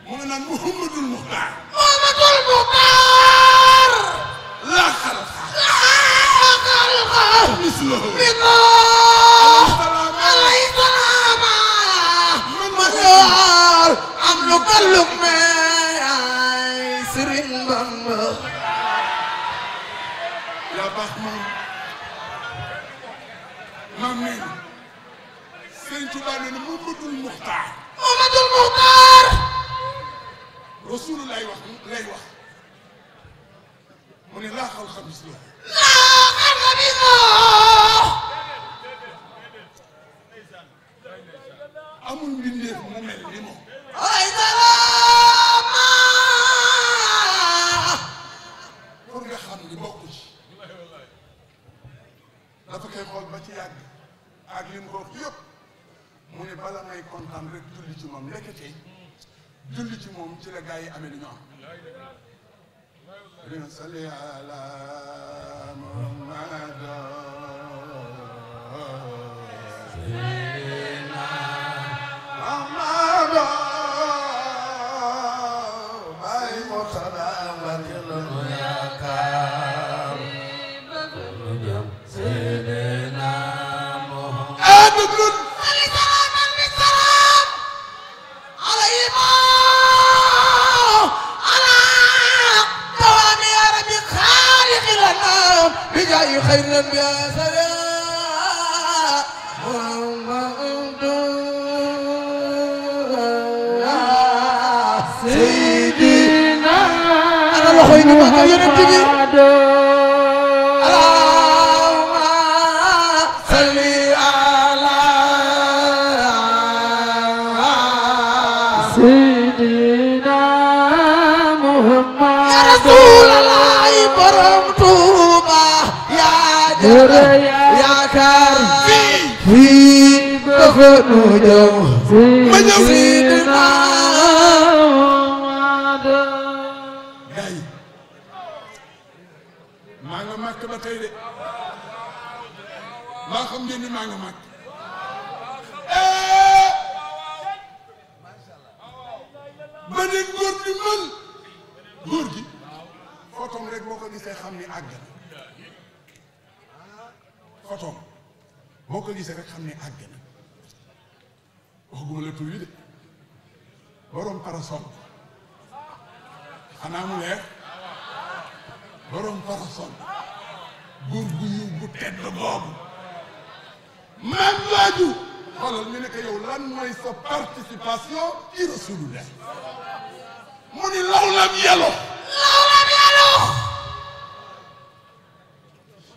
mu nga naan Muhammadul Muxtaar la xalqa mislahu alayhi salaama man yool am lu kalluk me ay Sëriñ Bamba yaa baax maam nee na Sëriñ Tuubaa nee na Muhammadul Muxtaar Rasuulu lay wax mu ne laa xalqa mislahu amul mbindeef mu mel ni moom ay salaama pour nga xam ni bokku ci dafa koy xool ba ci yàgg ak li mu ko wax yëpp mu ne bala may kontaan rek julli ci moom ndekete julli ci moom ci la gaa yi amee lu ñu am dina salli ala Muhammad خير الانبياء سلام loxo yi ñu magal yonent bi yaakaar fii dafa nu jëm ma ñëw Seydina Muhammad gay maa nga màkk ba tey de maa xam ngeen ni maa nga màkk ba ne góor gi man góor gi photom rek boo ko gisee xam ni àgg na photom boo ko gisee rek xam ni àgg na waxuguma la tur yi de borom parasol xanaa mu leer borom parasol góor gu yiw gu tedd boobu man waaju xoolal ñu ne ko yow lan mooy sa participation ci Rasulullah mu ni lawlam yelo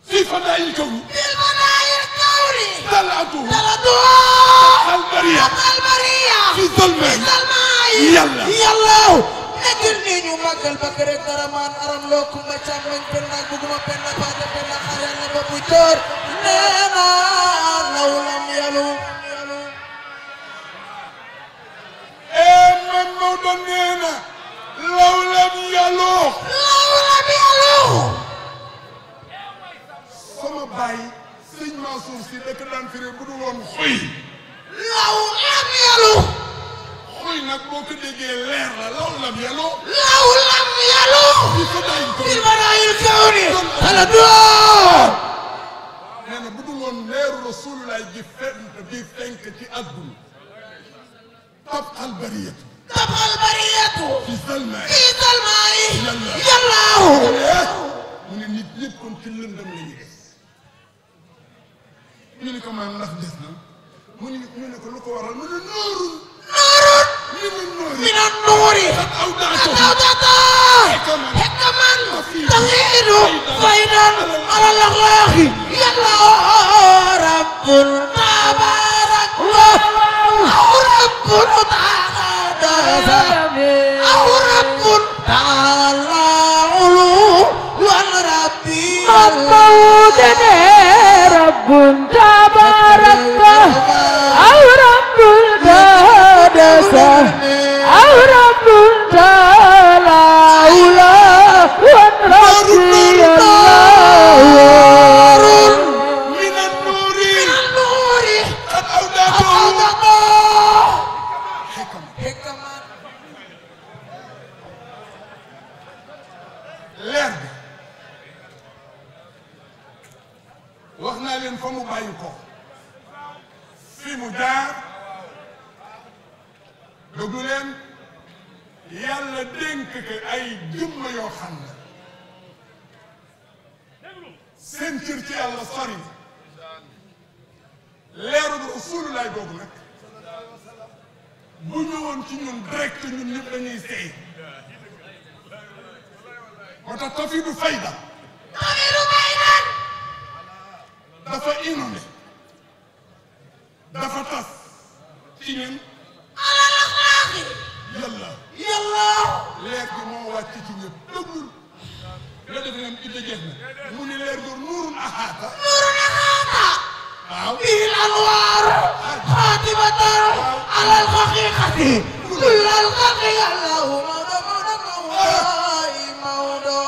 في فضاء الكون في فضاء الكون طلعته البرية في ظلمة يلا نجل نينو مقل بكر كرمان أرم لوكم بچام من پرنا بغما پرنا پاده پرنا خيال نبو جور نينا لولم يلو من موضوع نينا لولم يلو sama baay sëñ Mansour si dëkk daan firé bu dul woon xuy law lam yalu xuy nag boo ko déggee leer la law lam yalu fi fadaayil kawni ala door nee na bu dul woon leeru Rasulullah ji fenk ci àdduna tab albariyatu fi salmaay yallaahu mu ne nit ñëpp kon ci lëndëm la ñu des ñu ne ko man ndax des na mu ne ñu ne ko lu ko waral mu ne noorun min an-nuuri awdata hikaman tahidu faydan ala al-akhlaqi yallaahu rabbul tabarak aw rabbul taqaddasa aw rabbul ta'ala موجنا رب تبارك أو رب القدس أو رب تعالى ونربي الله من النور قد أودعته حكمة leer bi wax naa leen fa mu bàyyi ko fi mu jaar déglu leen yàlla dénk ko ay jëmm yoo xam ne seen cër ci yàlla sori leeru Rasulullah googu nag bu ñëwoon ci ñun direct ñun ñëpp dañuy seey moo tax tafidu fayda dafa inondé dafa tas ci ñun yàlla leer gi moo wàcc ci ñëpp déglul nga def leen idda jeex na mu ni leer gi nuurun ahaata waaw bil anwaar xaatibatan ala al-haqiqati kull al-xalqi yàllahu mawdo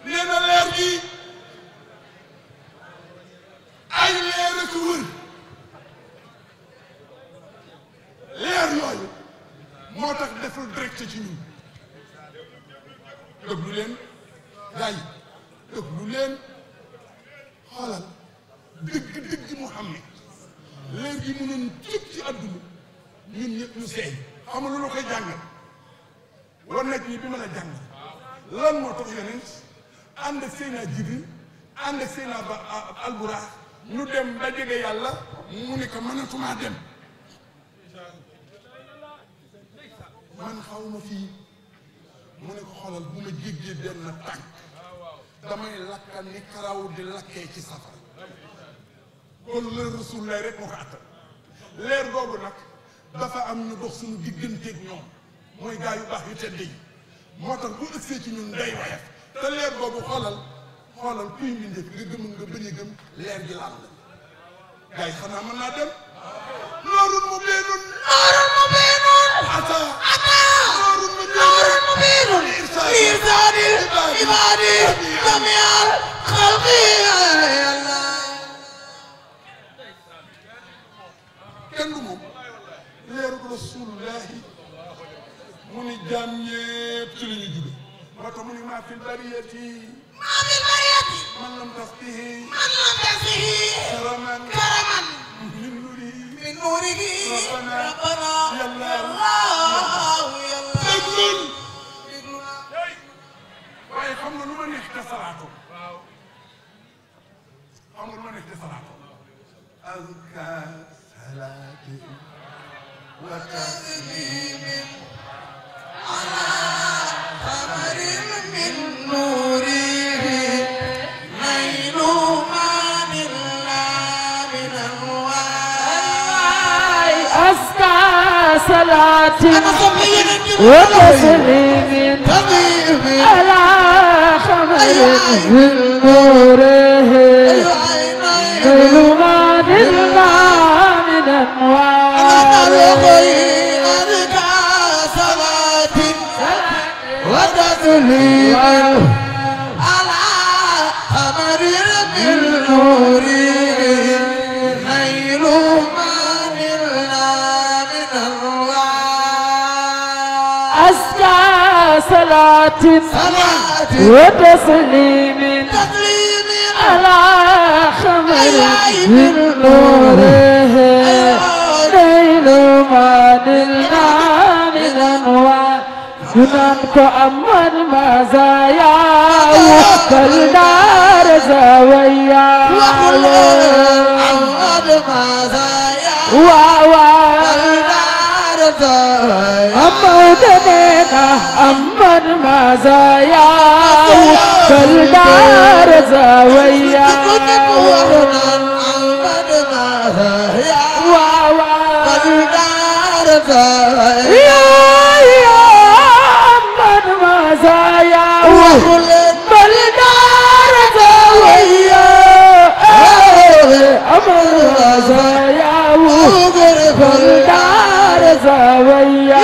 nee na leer gi ay leer ak wër leer yooyu moo tax deful direct ci ñun déglu leen gars yi déglu leen xoolal dëgg Muhammad leer gi mënoon cëpp ci àdduna ñun ñëpp ñu seey xam lu la koy jàngal war nag ñi bi mën a jàngal lan moo tax yonent ànd ak Seydina Jibril ànd ak Seydina Alburax ñu dem ba jege yàlla mu ne ko mënatumaa dem man xaw ma fii mu ne ko xoolal bu ma jéggee benn tànk damay lakkal ni karaw di lakkee ci safara kon leer Rasulullah rek moo ko attan leer googu nag dafa am ñu dox suñu digganteeg ñoom mooy gaa yu baax yu tedd yi moo tax bu ëgsee ci ñun day wayaf te leer googu xoolal kuy mbindeef nga gëm nga bañ a gëm leer gi laal la gaa yi xanaa mën naa dem noorun mu beenun ata noorun mu beenun lisaanil ibaadi jamial xalqi yàlla kenn du moom leeru Rasulullahi mu ni jaam ñépp ci la ñu jóge moo tax mu ni maa fil bariyati man lam tasqihi karaman min nuurihi rabbana yàlla déglul waaye xam nga lu ma neex te salaatu xam nga lu ma neex te salaatu azka salaati wa taslimin ala xamarin min nuurihi naylu manilla min anwaay أزكى صلاة وتسليم على خمر من نوره ظلمات الله من أنوار أزكى صلاة وتسليم على خمر من نوره نيل من الله من أنوار أزكى صلاة وتسليم على خمر من نوره نيل ما نلنا من أنوار ينانك أمن مزايا كالدار زاوية أحمد مزايا كالدار زاوية أمودنينا أمن مزايا كالدار زاوية أحمد مزايا كالدار زاوية أمن مزايا كالدار زاوية أمن مزايا كالدار زاوية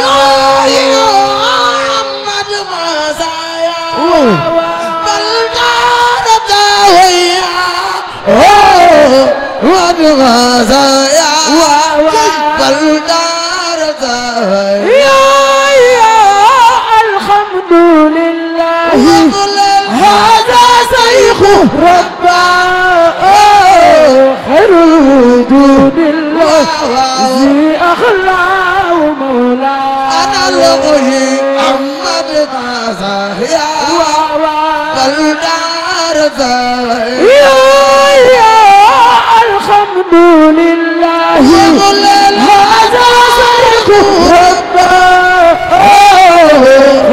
أحمد مزايا كالدار زاوية أحمد مزايا كالدار زاوية الحمد لله هذا شيخ ربا خير الوجود الله ذي أخلاق مولاي أنا لغي أحمد مزايا كالدار زاوية الحمد لله هذا شيخ ربا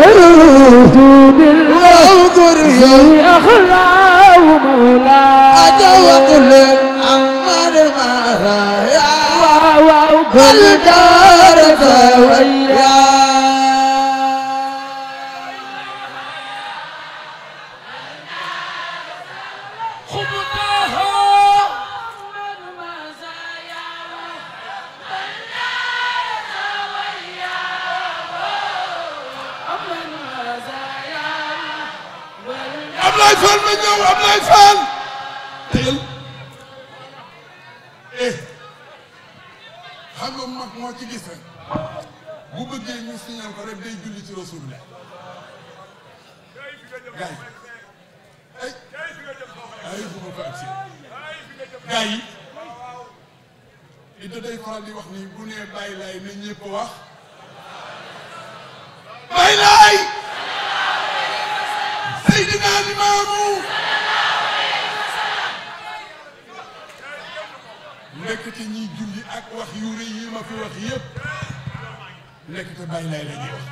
الوجود الله ذي أخلاق مولاي أجوكل أحمد مزايا كالدار زاوية Ablaye Fall ma ñëw Ablaye Fall teel xam nga mag moo ci gis rek bu bëggee ñu signal ko rek day julli ci Rasulullah gars yi ay bu ma ko agsi gars yi Idda day faral di wax ni bu nee Baye Laye na ñëpp wax Baye Laye Seydina Limaamu nekkati ñiy julli ak wax yu rëy yi ma fi wax yépp nekkati Baye Laye la ñuy wax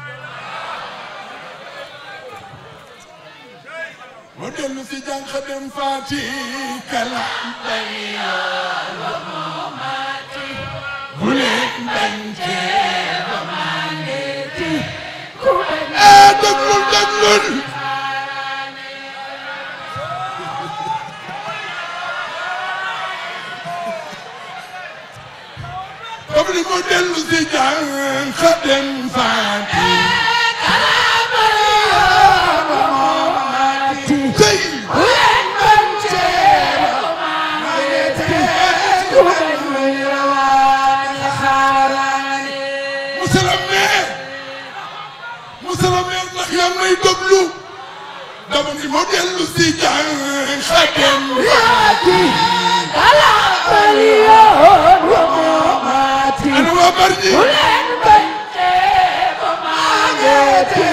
ma dellu si jàng dem faati kala bu leen bañ cee ba màndeeti déglul comme ni ma dellu si jàng dem faati may déglu dama ni ma dellu si jàng xatem faati kala yoon wa moomati ana waa Bargny ku leen bañ cee ba màndeeti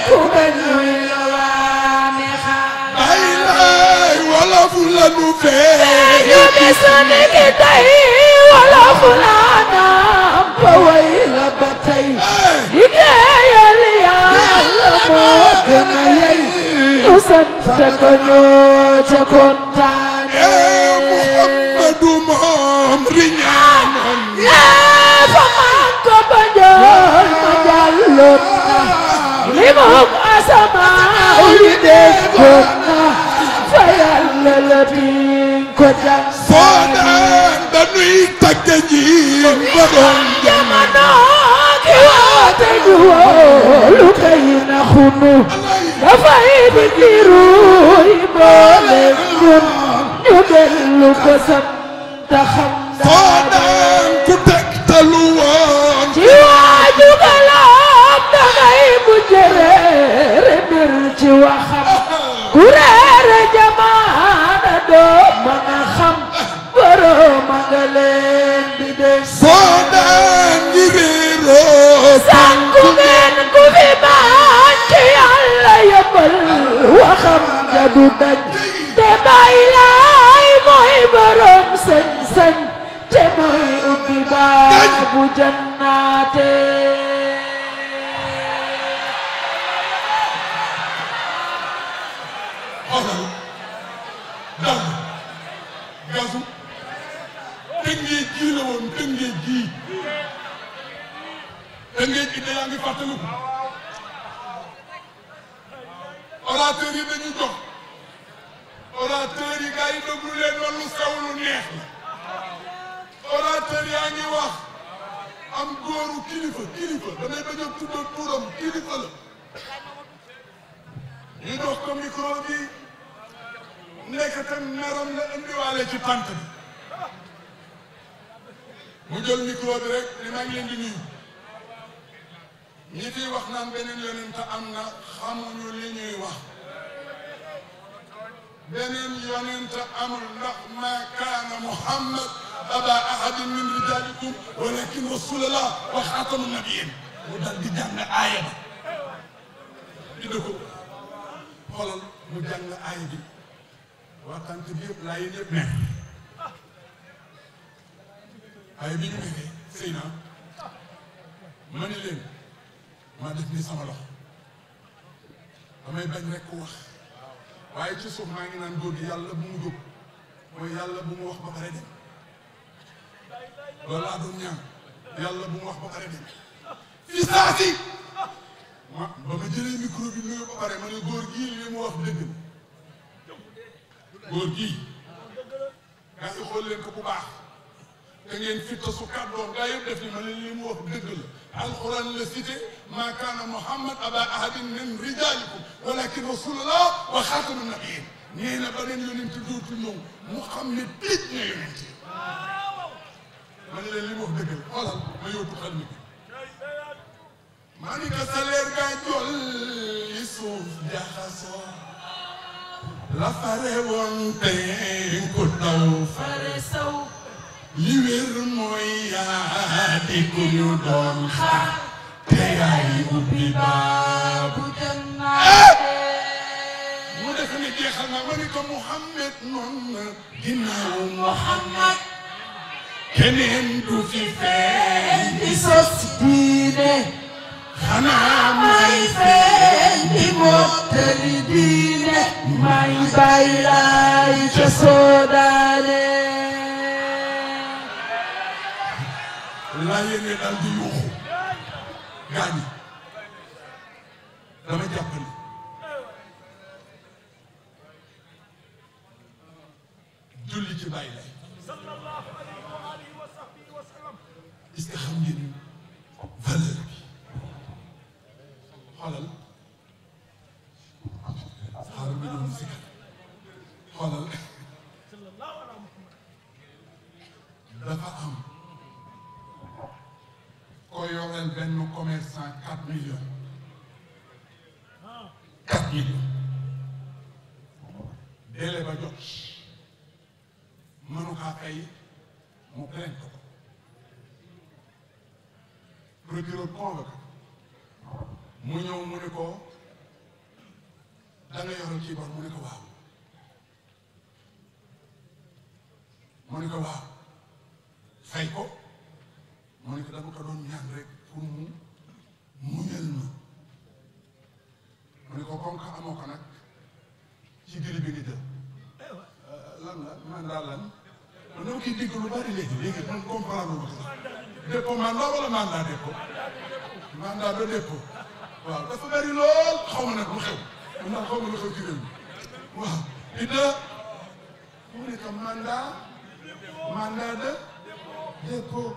ku bañ muy la waane xaar ay laay wolof la nu fee ñu bis ni ki tey wolof la naam ba way la ba tey liggéeyal Yàlla moo gën a yey ñu sant ko ñoo ca kontaane Muhammadu moom riñaanoon fa man ko ba njool ma jàlloon na li moom asamaaw yi déggoon na fa Yàlla la biñ ko jàng foo daan dañuy tagge ji borom jamono ki woote ñu wóolu kay na xunu dafay di kiru yi boole ñun ñu dellu ko sant xam foo daan ku tegtalu woon ci waaju galaam dangay mujj reere mbir ci waxam ku reere jamaana doo mën a xam borom a nga leen di dégg foo daan ngi réeroo sànku ngeen ku fi baax ci Yàlla yëppal waxam ja du daj te Baay Laay mooy borom sañ-sañ te mooy ubbi baabu jannaate xoolal dal gasu Tëngéej gii la woon Tëngéej gii Tëngéej gi yaa ngi fàttaliku orateur yi dañu jox orateur yi gars yi déglu leen ma lu sew lu neex la orateur yaa ngi wax am góoru kilifa damay bañ a tudd turam kilifa la ñu jox ko micro bi nekk tam meram la indiwaale ci tànt bi mu jël micro bi rek ni maa ngi leen di nuyu ñi fi wax naan beneen yonent am na xamuñu li ñuy wax beneen yonent amul ndax ma kaana Muhammad aba ahadin min rijalikum walakin rasulallah wa xaatamu nabiyin mu dal di jàng aaya ba di dëkko xoolal mu jàng aaya bi waxtaan bi yëpp laa yéen yëpp nekk aaya bi ñu nekkee sëy naa ma ni leen maa def nii sama loxo damay bañ rek ko wax waaye ci suuf maa ngi naan góor gi yàlla bu mu jóg mooy yàlla bu mu wax ba pare dem loolu laa doon ñaan yàlla bu mu wax ba pare dem fi saa si ba ma jëlee micro bi nuyu ba pare ma ne góor gii li mu wax dëgg góor gii gaa yi xool leen ko bu baax te ngeen fitta su kàddoom gaa yëpp def ni ma ne li mu wax dëgg la alquran la cité ma kaana Muhammad aba ahadin min rijalikum walakin rasulullah wa xaatamu nabiyin nee na beneen yonent dootu ñëw mu xam ne tëj na yonent yi ma ne leen li mu wax dëgg la xoolal ma yóbbu xel mi ma ni ko sa leer gaa jol li suuf jaxasoo la fare woon tey ko daw fare saw li wér mooy yaa di ku ñu doon xaar te yaay ubbi baabu jannaate mu def ni jeexal na ma ni ko Muhammad noon na ginnaaw Muhammad keneen du fi feeñ di sos diine xanaa may feeñ di mottali diine bàyyi laay ca soodaane laa yéene daal di yuuxu gaañ dama jàpp ni julli ci bàyyi lay est-ce que xam ngeen valeur bi xoolal xaaral ma ñëw si xoolal dafa am ko yoreel benn commerçant 4 millions 4 millions délai ba jot mënu kaa fay mu plainte ko procureur convoqué mu ñëw mu ne ko da nga yoral kii bor mu ne ko waaw mu ne ko waaw fay ko mu ne ko dama ko doon ñaan rek pour mu muñal ma mu ne ko comme que amoo ko nag ci giri bi nga jël lan la mandat lan man dama koy dégg lu bari léegi man comprendre ma ko sax dépôt mandat wala mandat dépôt mandat de dépôt waaw dafa bari lool xaw ma nag lu xew ndax xaw ma lu xew ci réew mi waaw ida mu ne ko mandat de dépôt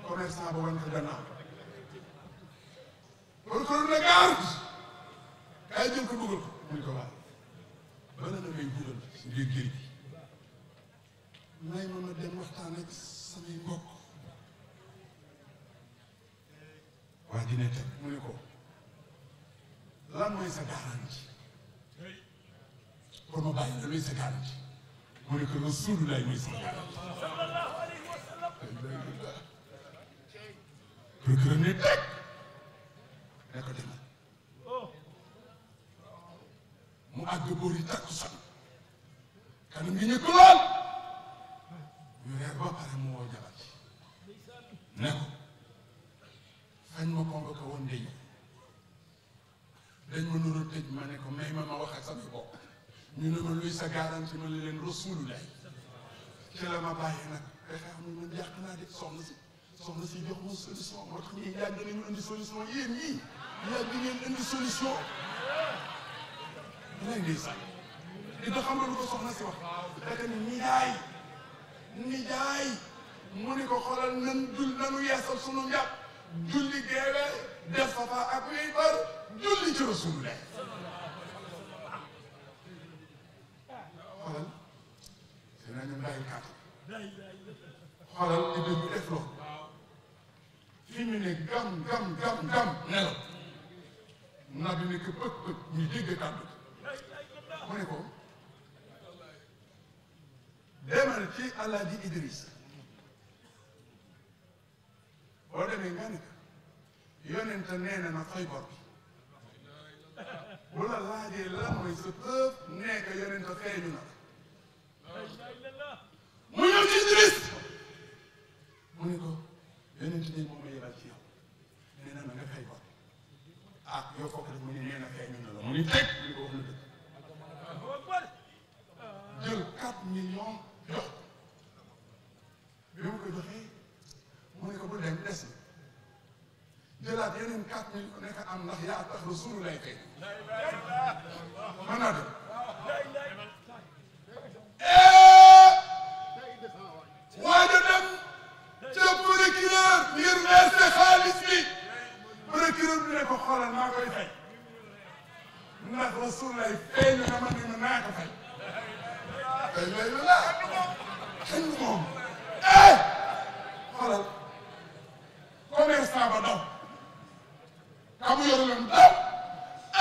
commerçant ba wan ko gannaaw procureur ne garde kaay jël ko dugal ko mu ne ko waaw bala na may dugal si biir kër gi may ma dem waxtaan ak samay mbokk waa dina teg mu ne ko lan mooy sa garantie pour ma bàyyi la luy sa garantie mu ne ko Rasulullah mooy sa garantie procureur ne teg ne ko demal mu àgg boori takkusaan kanam gi ñëkk lool ñu reer ba pare mu woo jabar ci ne ko fañ ma convoqué woon dañ ma nuru tëj ma ne ko may ma wax ak sama bopp ñu ne ma luy sa garantie ma leen Rasulullah ci la ma bàyyi nag fexe xam ne man yàq naa de soxna si jox ma solution moo tax ñii yàgg nañu indi solution yéen ñii yàgg ngeen indi solution lay ngay sax dina xam nga lu ko soxna si wax fekk ni nijaay mu ni ko xoolal nanu yeesal sunu njàpp julli geewe def safa ak wiitar julli ci Rasulullah xoolal c'est naa ñu bàyyi kat xoolal di déglu def loolu fi ñu ne gam nelaw na bi ne que pëk ñu dégg kàddu mu ne ko demal ci Alaaji Idriss boo demee nga ne ko yonent nee na na fay bor bi bu la laajee lan mooy sa preuve nee ko yonent feeñu na mu ñëw ci Idriss mu ne ko yonent ne moom ma yebal ci yow nee na nga fay bor ah yow foog rek mu ne nee na feeñu na la mu ni teg mu ne ko wax na dëgg jël 4 millions jox bi mu ko joxee mu ne ko bu dem des na jëlaat yeneen 4 millions nekk am ndax yaa tax Rasulullah kay mën naa dem waaye dem ca procureur ngir verser xaalis bi procureur bi ne ko xoolal maa koy fay ndax Rasulullah feeñu na ma ne ma naa ko fay lay la kenn moom xoolal commerçant ba daw ka mu yor leen daw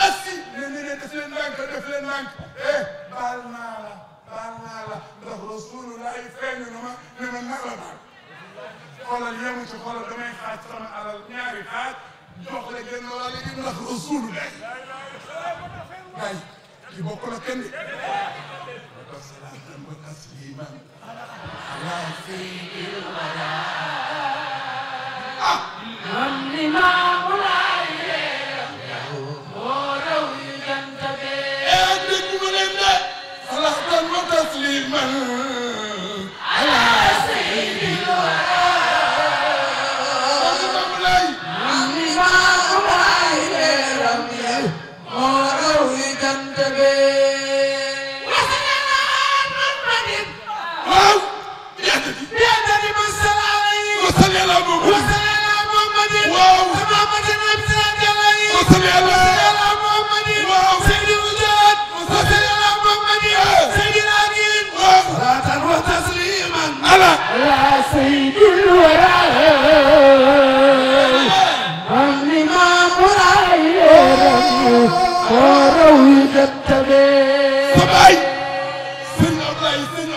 assi ne def leen ndànk baal naa la ndax Rasulullah feeñu na ma ne ma nag la baal xoolal yemu ci xoolal damay xaaj sama alal ñaari xaaj jox la genn wàll gi ndax Rasulullah gay ki bokk la kenn وسلاما وتسليما على سيد الورى من الإمام العلي ورو جنت be waaw بيدني بالسلامي وصل على محمد وصل على محمد واو محمد الابسط علي وصل على محمد واو سيد الوجود وصل على محمد سيد الأمين صلاة وتسليما على يا سيد الورى أمي ما مرايرني ورويد التبي سبعي سن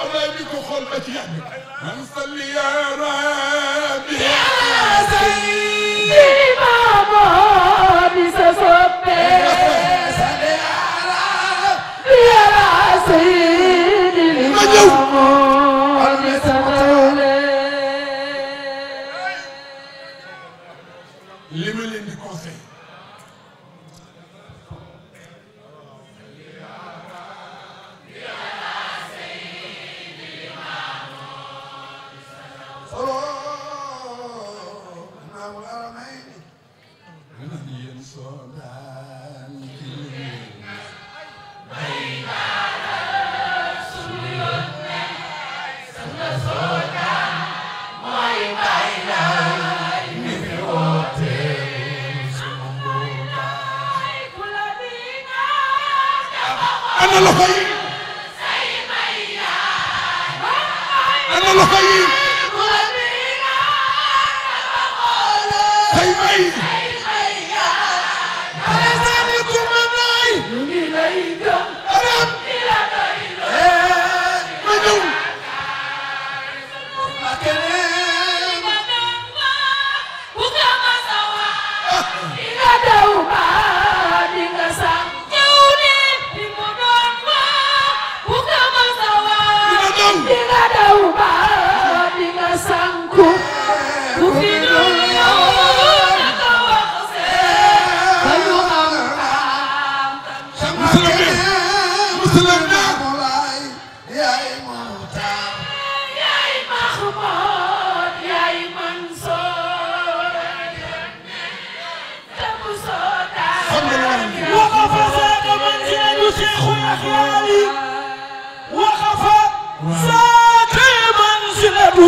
أولاي بيكو خول بتياني من صلي يا ربي يا سيدي ماما بسسوبي يا سيدي ماما بسسوبي li ma leen di conseil ana loxo yi ana loxo yi say may aram ma ñëw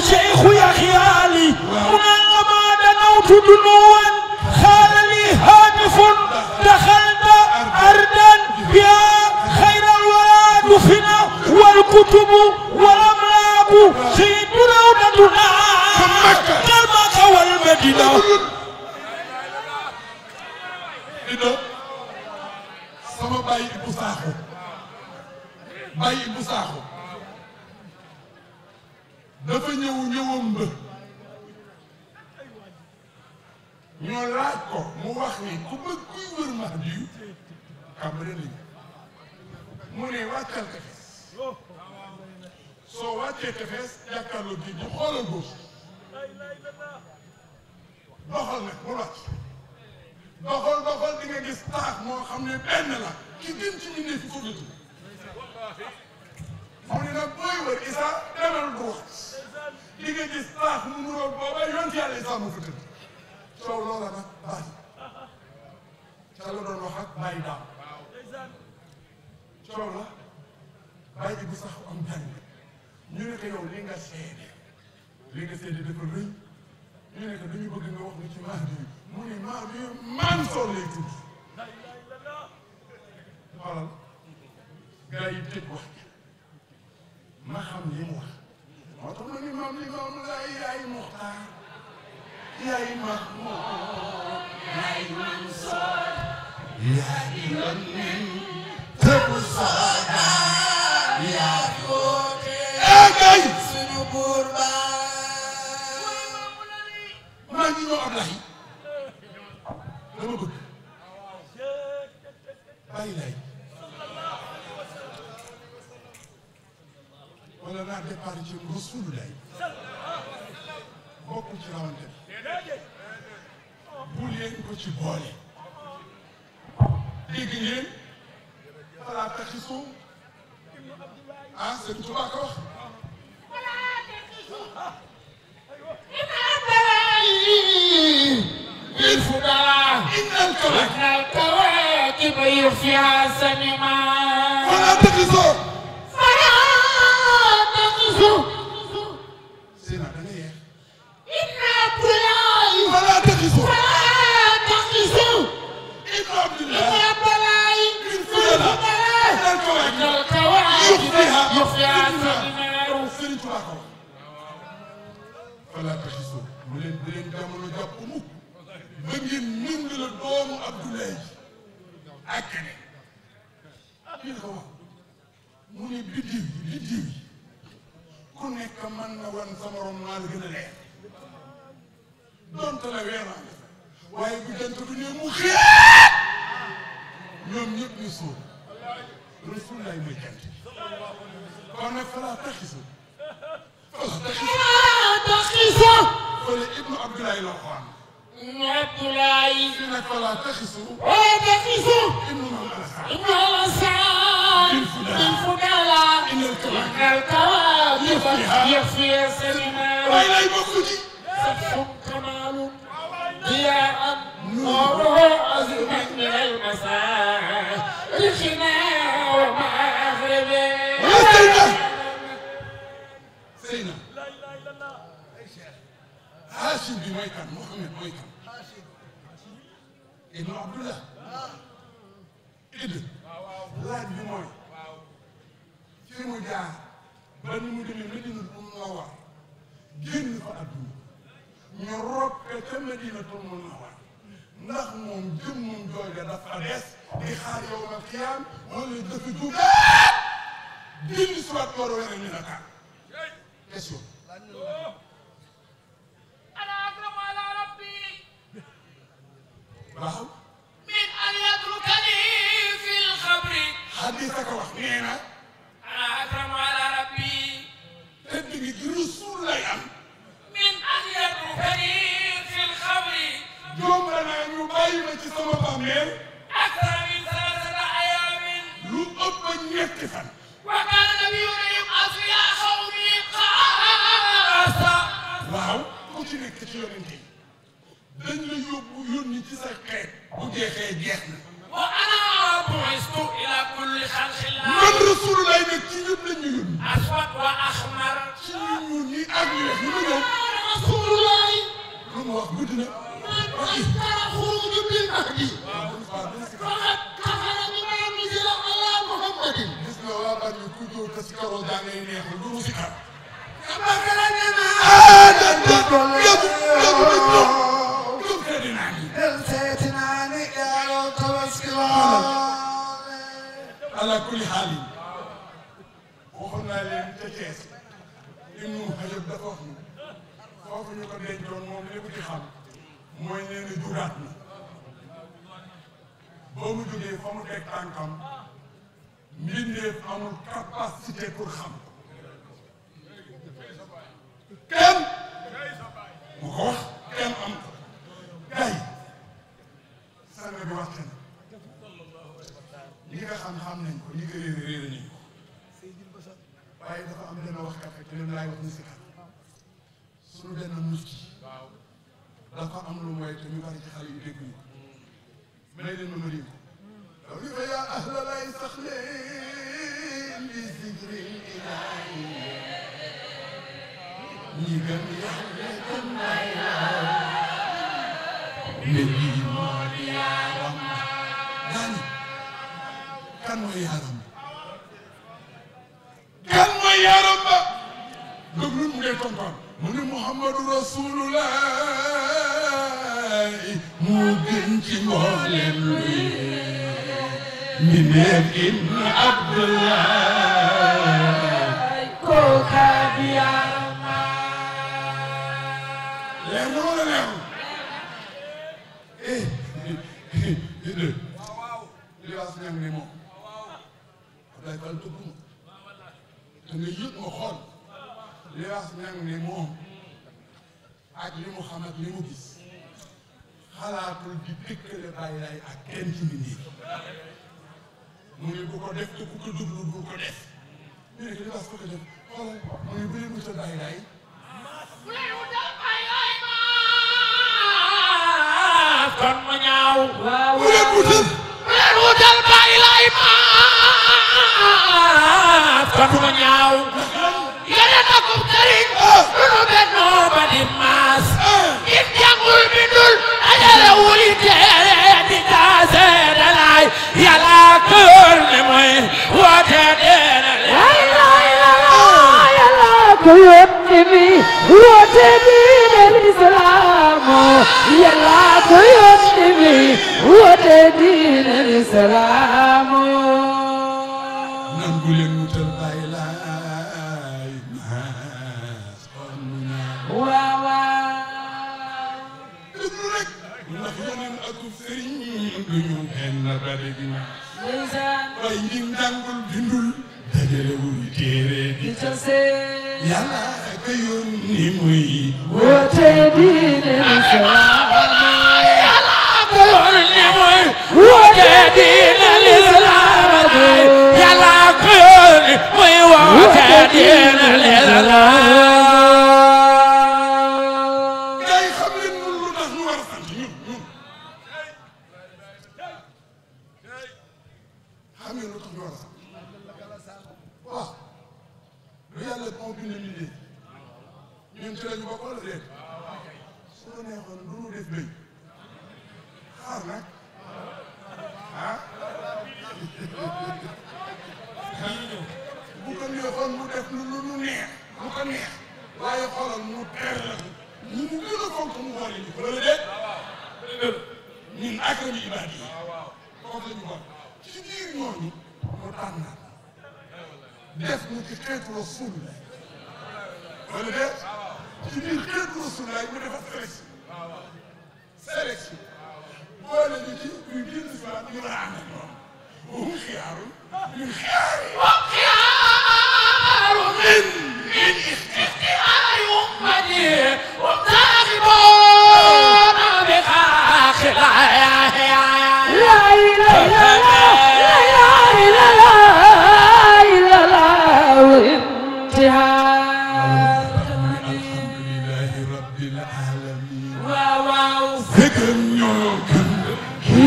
شيخ يا خيالي هنا لما دنوت دنوا خال لي هاتف دخلت أردا يا خير الولاد فينا والكتب والأملاك سيد روضتنا كالمك والمدينة Ido sama baay Ibou Sakho baay Ibou Sakho dafa ñëwam ba ñoo laaj ko mu wax ni ku bëgg kuy wër Mahdi yu Cambérène lañu mu ne wàccal tefes soo wàccee tefes jàkkaarloo géej gi xoolal góos doxal nag mu wàcc doxal di nga gis taax moo xam ne benn la ki gën ci ñu ne fi foofu la tudd mu ne nag booy wër Isa demal droit di nga gis taax mu nuroog booba yonent yàlla Isa mu fa tëdd coow loola nag bàyyi ca la doon wax ak bàyyi daam coow la bàyyi Ibou Sakho am jàng ñu ne ko yow li nga seede dafa rëy ñu ne ko dañu bëgg nga wax ni ci Mahdi mu ne Mahdi Mansour lay tudd xoolal gars yi tëj wax ma xam li mu wax moo tax ma ni maam li maam laay yaay Muxtaar yaay Mahmoud yaay Mansour yaay Lamin tëbu Soda yaay woote gay suñu buur ba maa ngi ñëw Ablaye dama bëgg bàyyi lay wala naa départ ci Rasulullah bokk ci rawante bu leen ko ci boole dégg ngeen falaa taxisu ah Sëriñ Tuubaa ko wax الفضلاء إن الكواكب كواكب يخفيها سنما فلا تقصوا سينا دنيا إن عبد الله فلا تقصوا إن عبد الله يخفيها سنما سيرين توبا ko fala taxisu bu leen jamono jàpp mukk ba ngeen nëng la doomu Abdoulaye ak keneen ñu ko wax mu ne biddiw yi ku nekk mën na wan sa morom maa la gën a leer donte la weeraan waaye bu jant bi ne mu xeet ñoom ñëpp ñu suul Rasulullaay mooy jant kon nag fala taxisu fële Ibnu Abdoulaye la waxoon. Ibnu Abdoulaye. fii nag fala taxisu. Ibnu Alassane. Ibnu Alassane. Bilfudala. Innal kawaakib yaffiha sanima. waaye lay bokk ci. Safun kamalun. ضياء نوره أزمن من المساء رخنا ومغربه. Seyna Hachim bi mooy kan Mouhamed mooy kan Ibnu Abdullah Idda laaj bi mooy fi mu jaar ba ni mu demee Madinatul Munawwara génn fa àdduna ñu rob ko ca Madinatul Munawwara ndax moom jëmmum jooja dafa des di xaar yawmal qiyaam wala dafa jóg dellu si waat war a wéral ñu Dakar question. أنا أكرم على ربي waaw. من أن يتركني في الخبر. حديثك wax nee na. أنا أكرم على ربي. tedd gi Rasuul lay am. من أن يتركني في الخبر. jomb naa ñu bàyyi ma ci sama bàmmeel. أكثر من 3 أيام. lu ëpp ñetti fan. وكان النبي يبعث يا قومي خاصة. waaw ku ci nekk ci yonent yi dañ la yónni ci sa xeet bu jeexee jeex na. وأنا بعثت إلى كل خلق الله. man Rasulullah nag ci ñëpp la ñu yónni. أسود وأحمر. ci ñun ñi ak ñu weex ñu ma ñëw. Rasulullah. lu mu wax guddi na. خروج بالمهدي. فقد كفر بما نزل على محمد. gis nga waa ban ñu ku jóg te si karoo daa ngay neexul lu mu si kar. ala kulli xaal waxoon naa leen ca Thiès Ibnu Hajar dafa wax ni foofu ñu ko dencoon moom li mu ci xam mooy nee na jugaat na boo mu jógee fa mu teg tànkam mbindeef amul capacité pour xam kenn mu ko wax kenn am ko gay sang bi waxte na ñi nga xam nañ ko ñi ko réer nañ ko waaye dafa am benn waxkat rek leen laay wax ni si kat suñu benn mufti dafa am lu mooy te ñu bari ci xale yu dégg ñu may leen ma dégg ko wi fa yaa ahla lay sax leen bi zikri ilaahi ñi gëm yàlla gëm nay ne lii moo di yaaram daani kan mooy yaaram kan mooy yaaram ba déglu mu ngay tontoon mu ne Muhammadu Rasulullah moo gën ci mboolem luy mbindeef Ibnu Abdullah kooka bi yaaram leer na wala leerul libaas ñam ne moom day fal tudd ma te nga yëg ma xool libaas ñam ne moom ak li mu xam ak li mu gis xalaatul di dëkkale bàyyi lay ak kenn ci mbindéef mu ne bu ko def te ku ko déglu bu ko def ñu ne libaas ko def xoolal mu ne bu leen wutal bàyyi lay bu leen wutal bàyyi lay kon ma ñaaw bu leen wutal ilaha ma fatuma ñaaw yene na ko sëriñ lu benno ba di maas nit jàngul bindul ajale wuli teere di taase dalay yàlla kër ne mooy woote deena yàlla ko yónni mi woote diine l'islam yàlla ko yónni mi woote diine l'islam nangu leen wutal bàyyi laay maas waaw déglu rek ndax yeneen ak sëriñ duñu benn bari gi ndeysaan waaye ñi jàngul bindul dajalewul téere di yàlla ka yónni muy woote diine l'islam yàlla ko yónni muy woote diine l'islam yàlla ko yónni muy woote diine l'islam gars yi xam leen ñun lu tax ñu war a sant ñun xam ngeen lu tax ñu war a sant waaw lu yàlla moo bind nit ñi ñun ci la ñu bokk wala déet su ko neexoon lu nu def béy xaar nag ah bu ko neexoon mu def lu nu neex lu ko neex waaye xoolal mu ter la ñu mu gën a fonk mu xool ñu ko wala déet ñun akrami ibaad yi foofu la ñu bokk ci biir ñooñu mu tànnaat def mu ci xeetu rasul wala déet ci biir xeetu rasul laay mu defar sélection boole ñu ci ñu génn si waat ñu war a ànd ak ñoom hum xiyaarun min xiyaari خيار من اختيار أمتي ومتاخبون بخاخ لا إله إلا الله وانتهاء alhamdulillahi rabbil alamin waaw fekk ñoo gën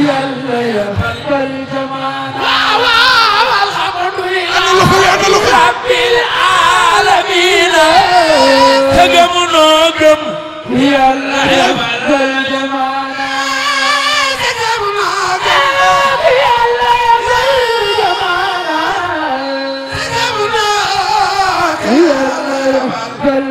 yàlla yabal jamaana الحمد لله ana lu ko رب العالمين تجمنا جم yàlla yabal jamaana تجمنا yàlla yabal jamaana جمنا yàlla yabal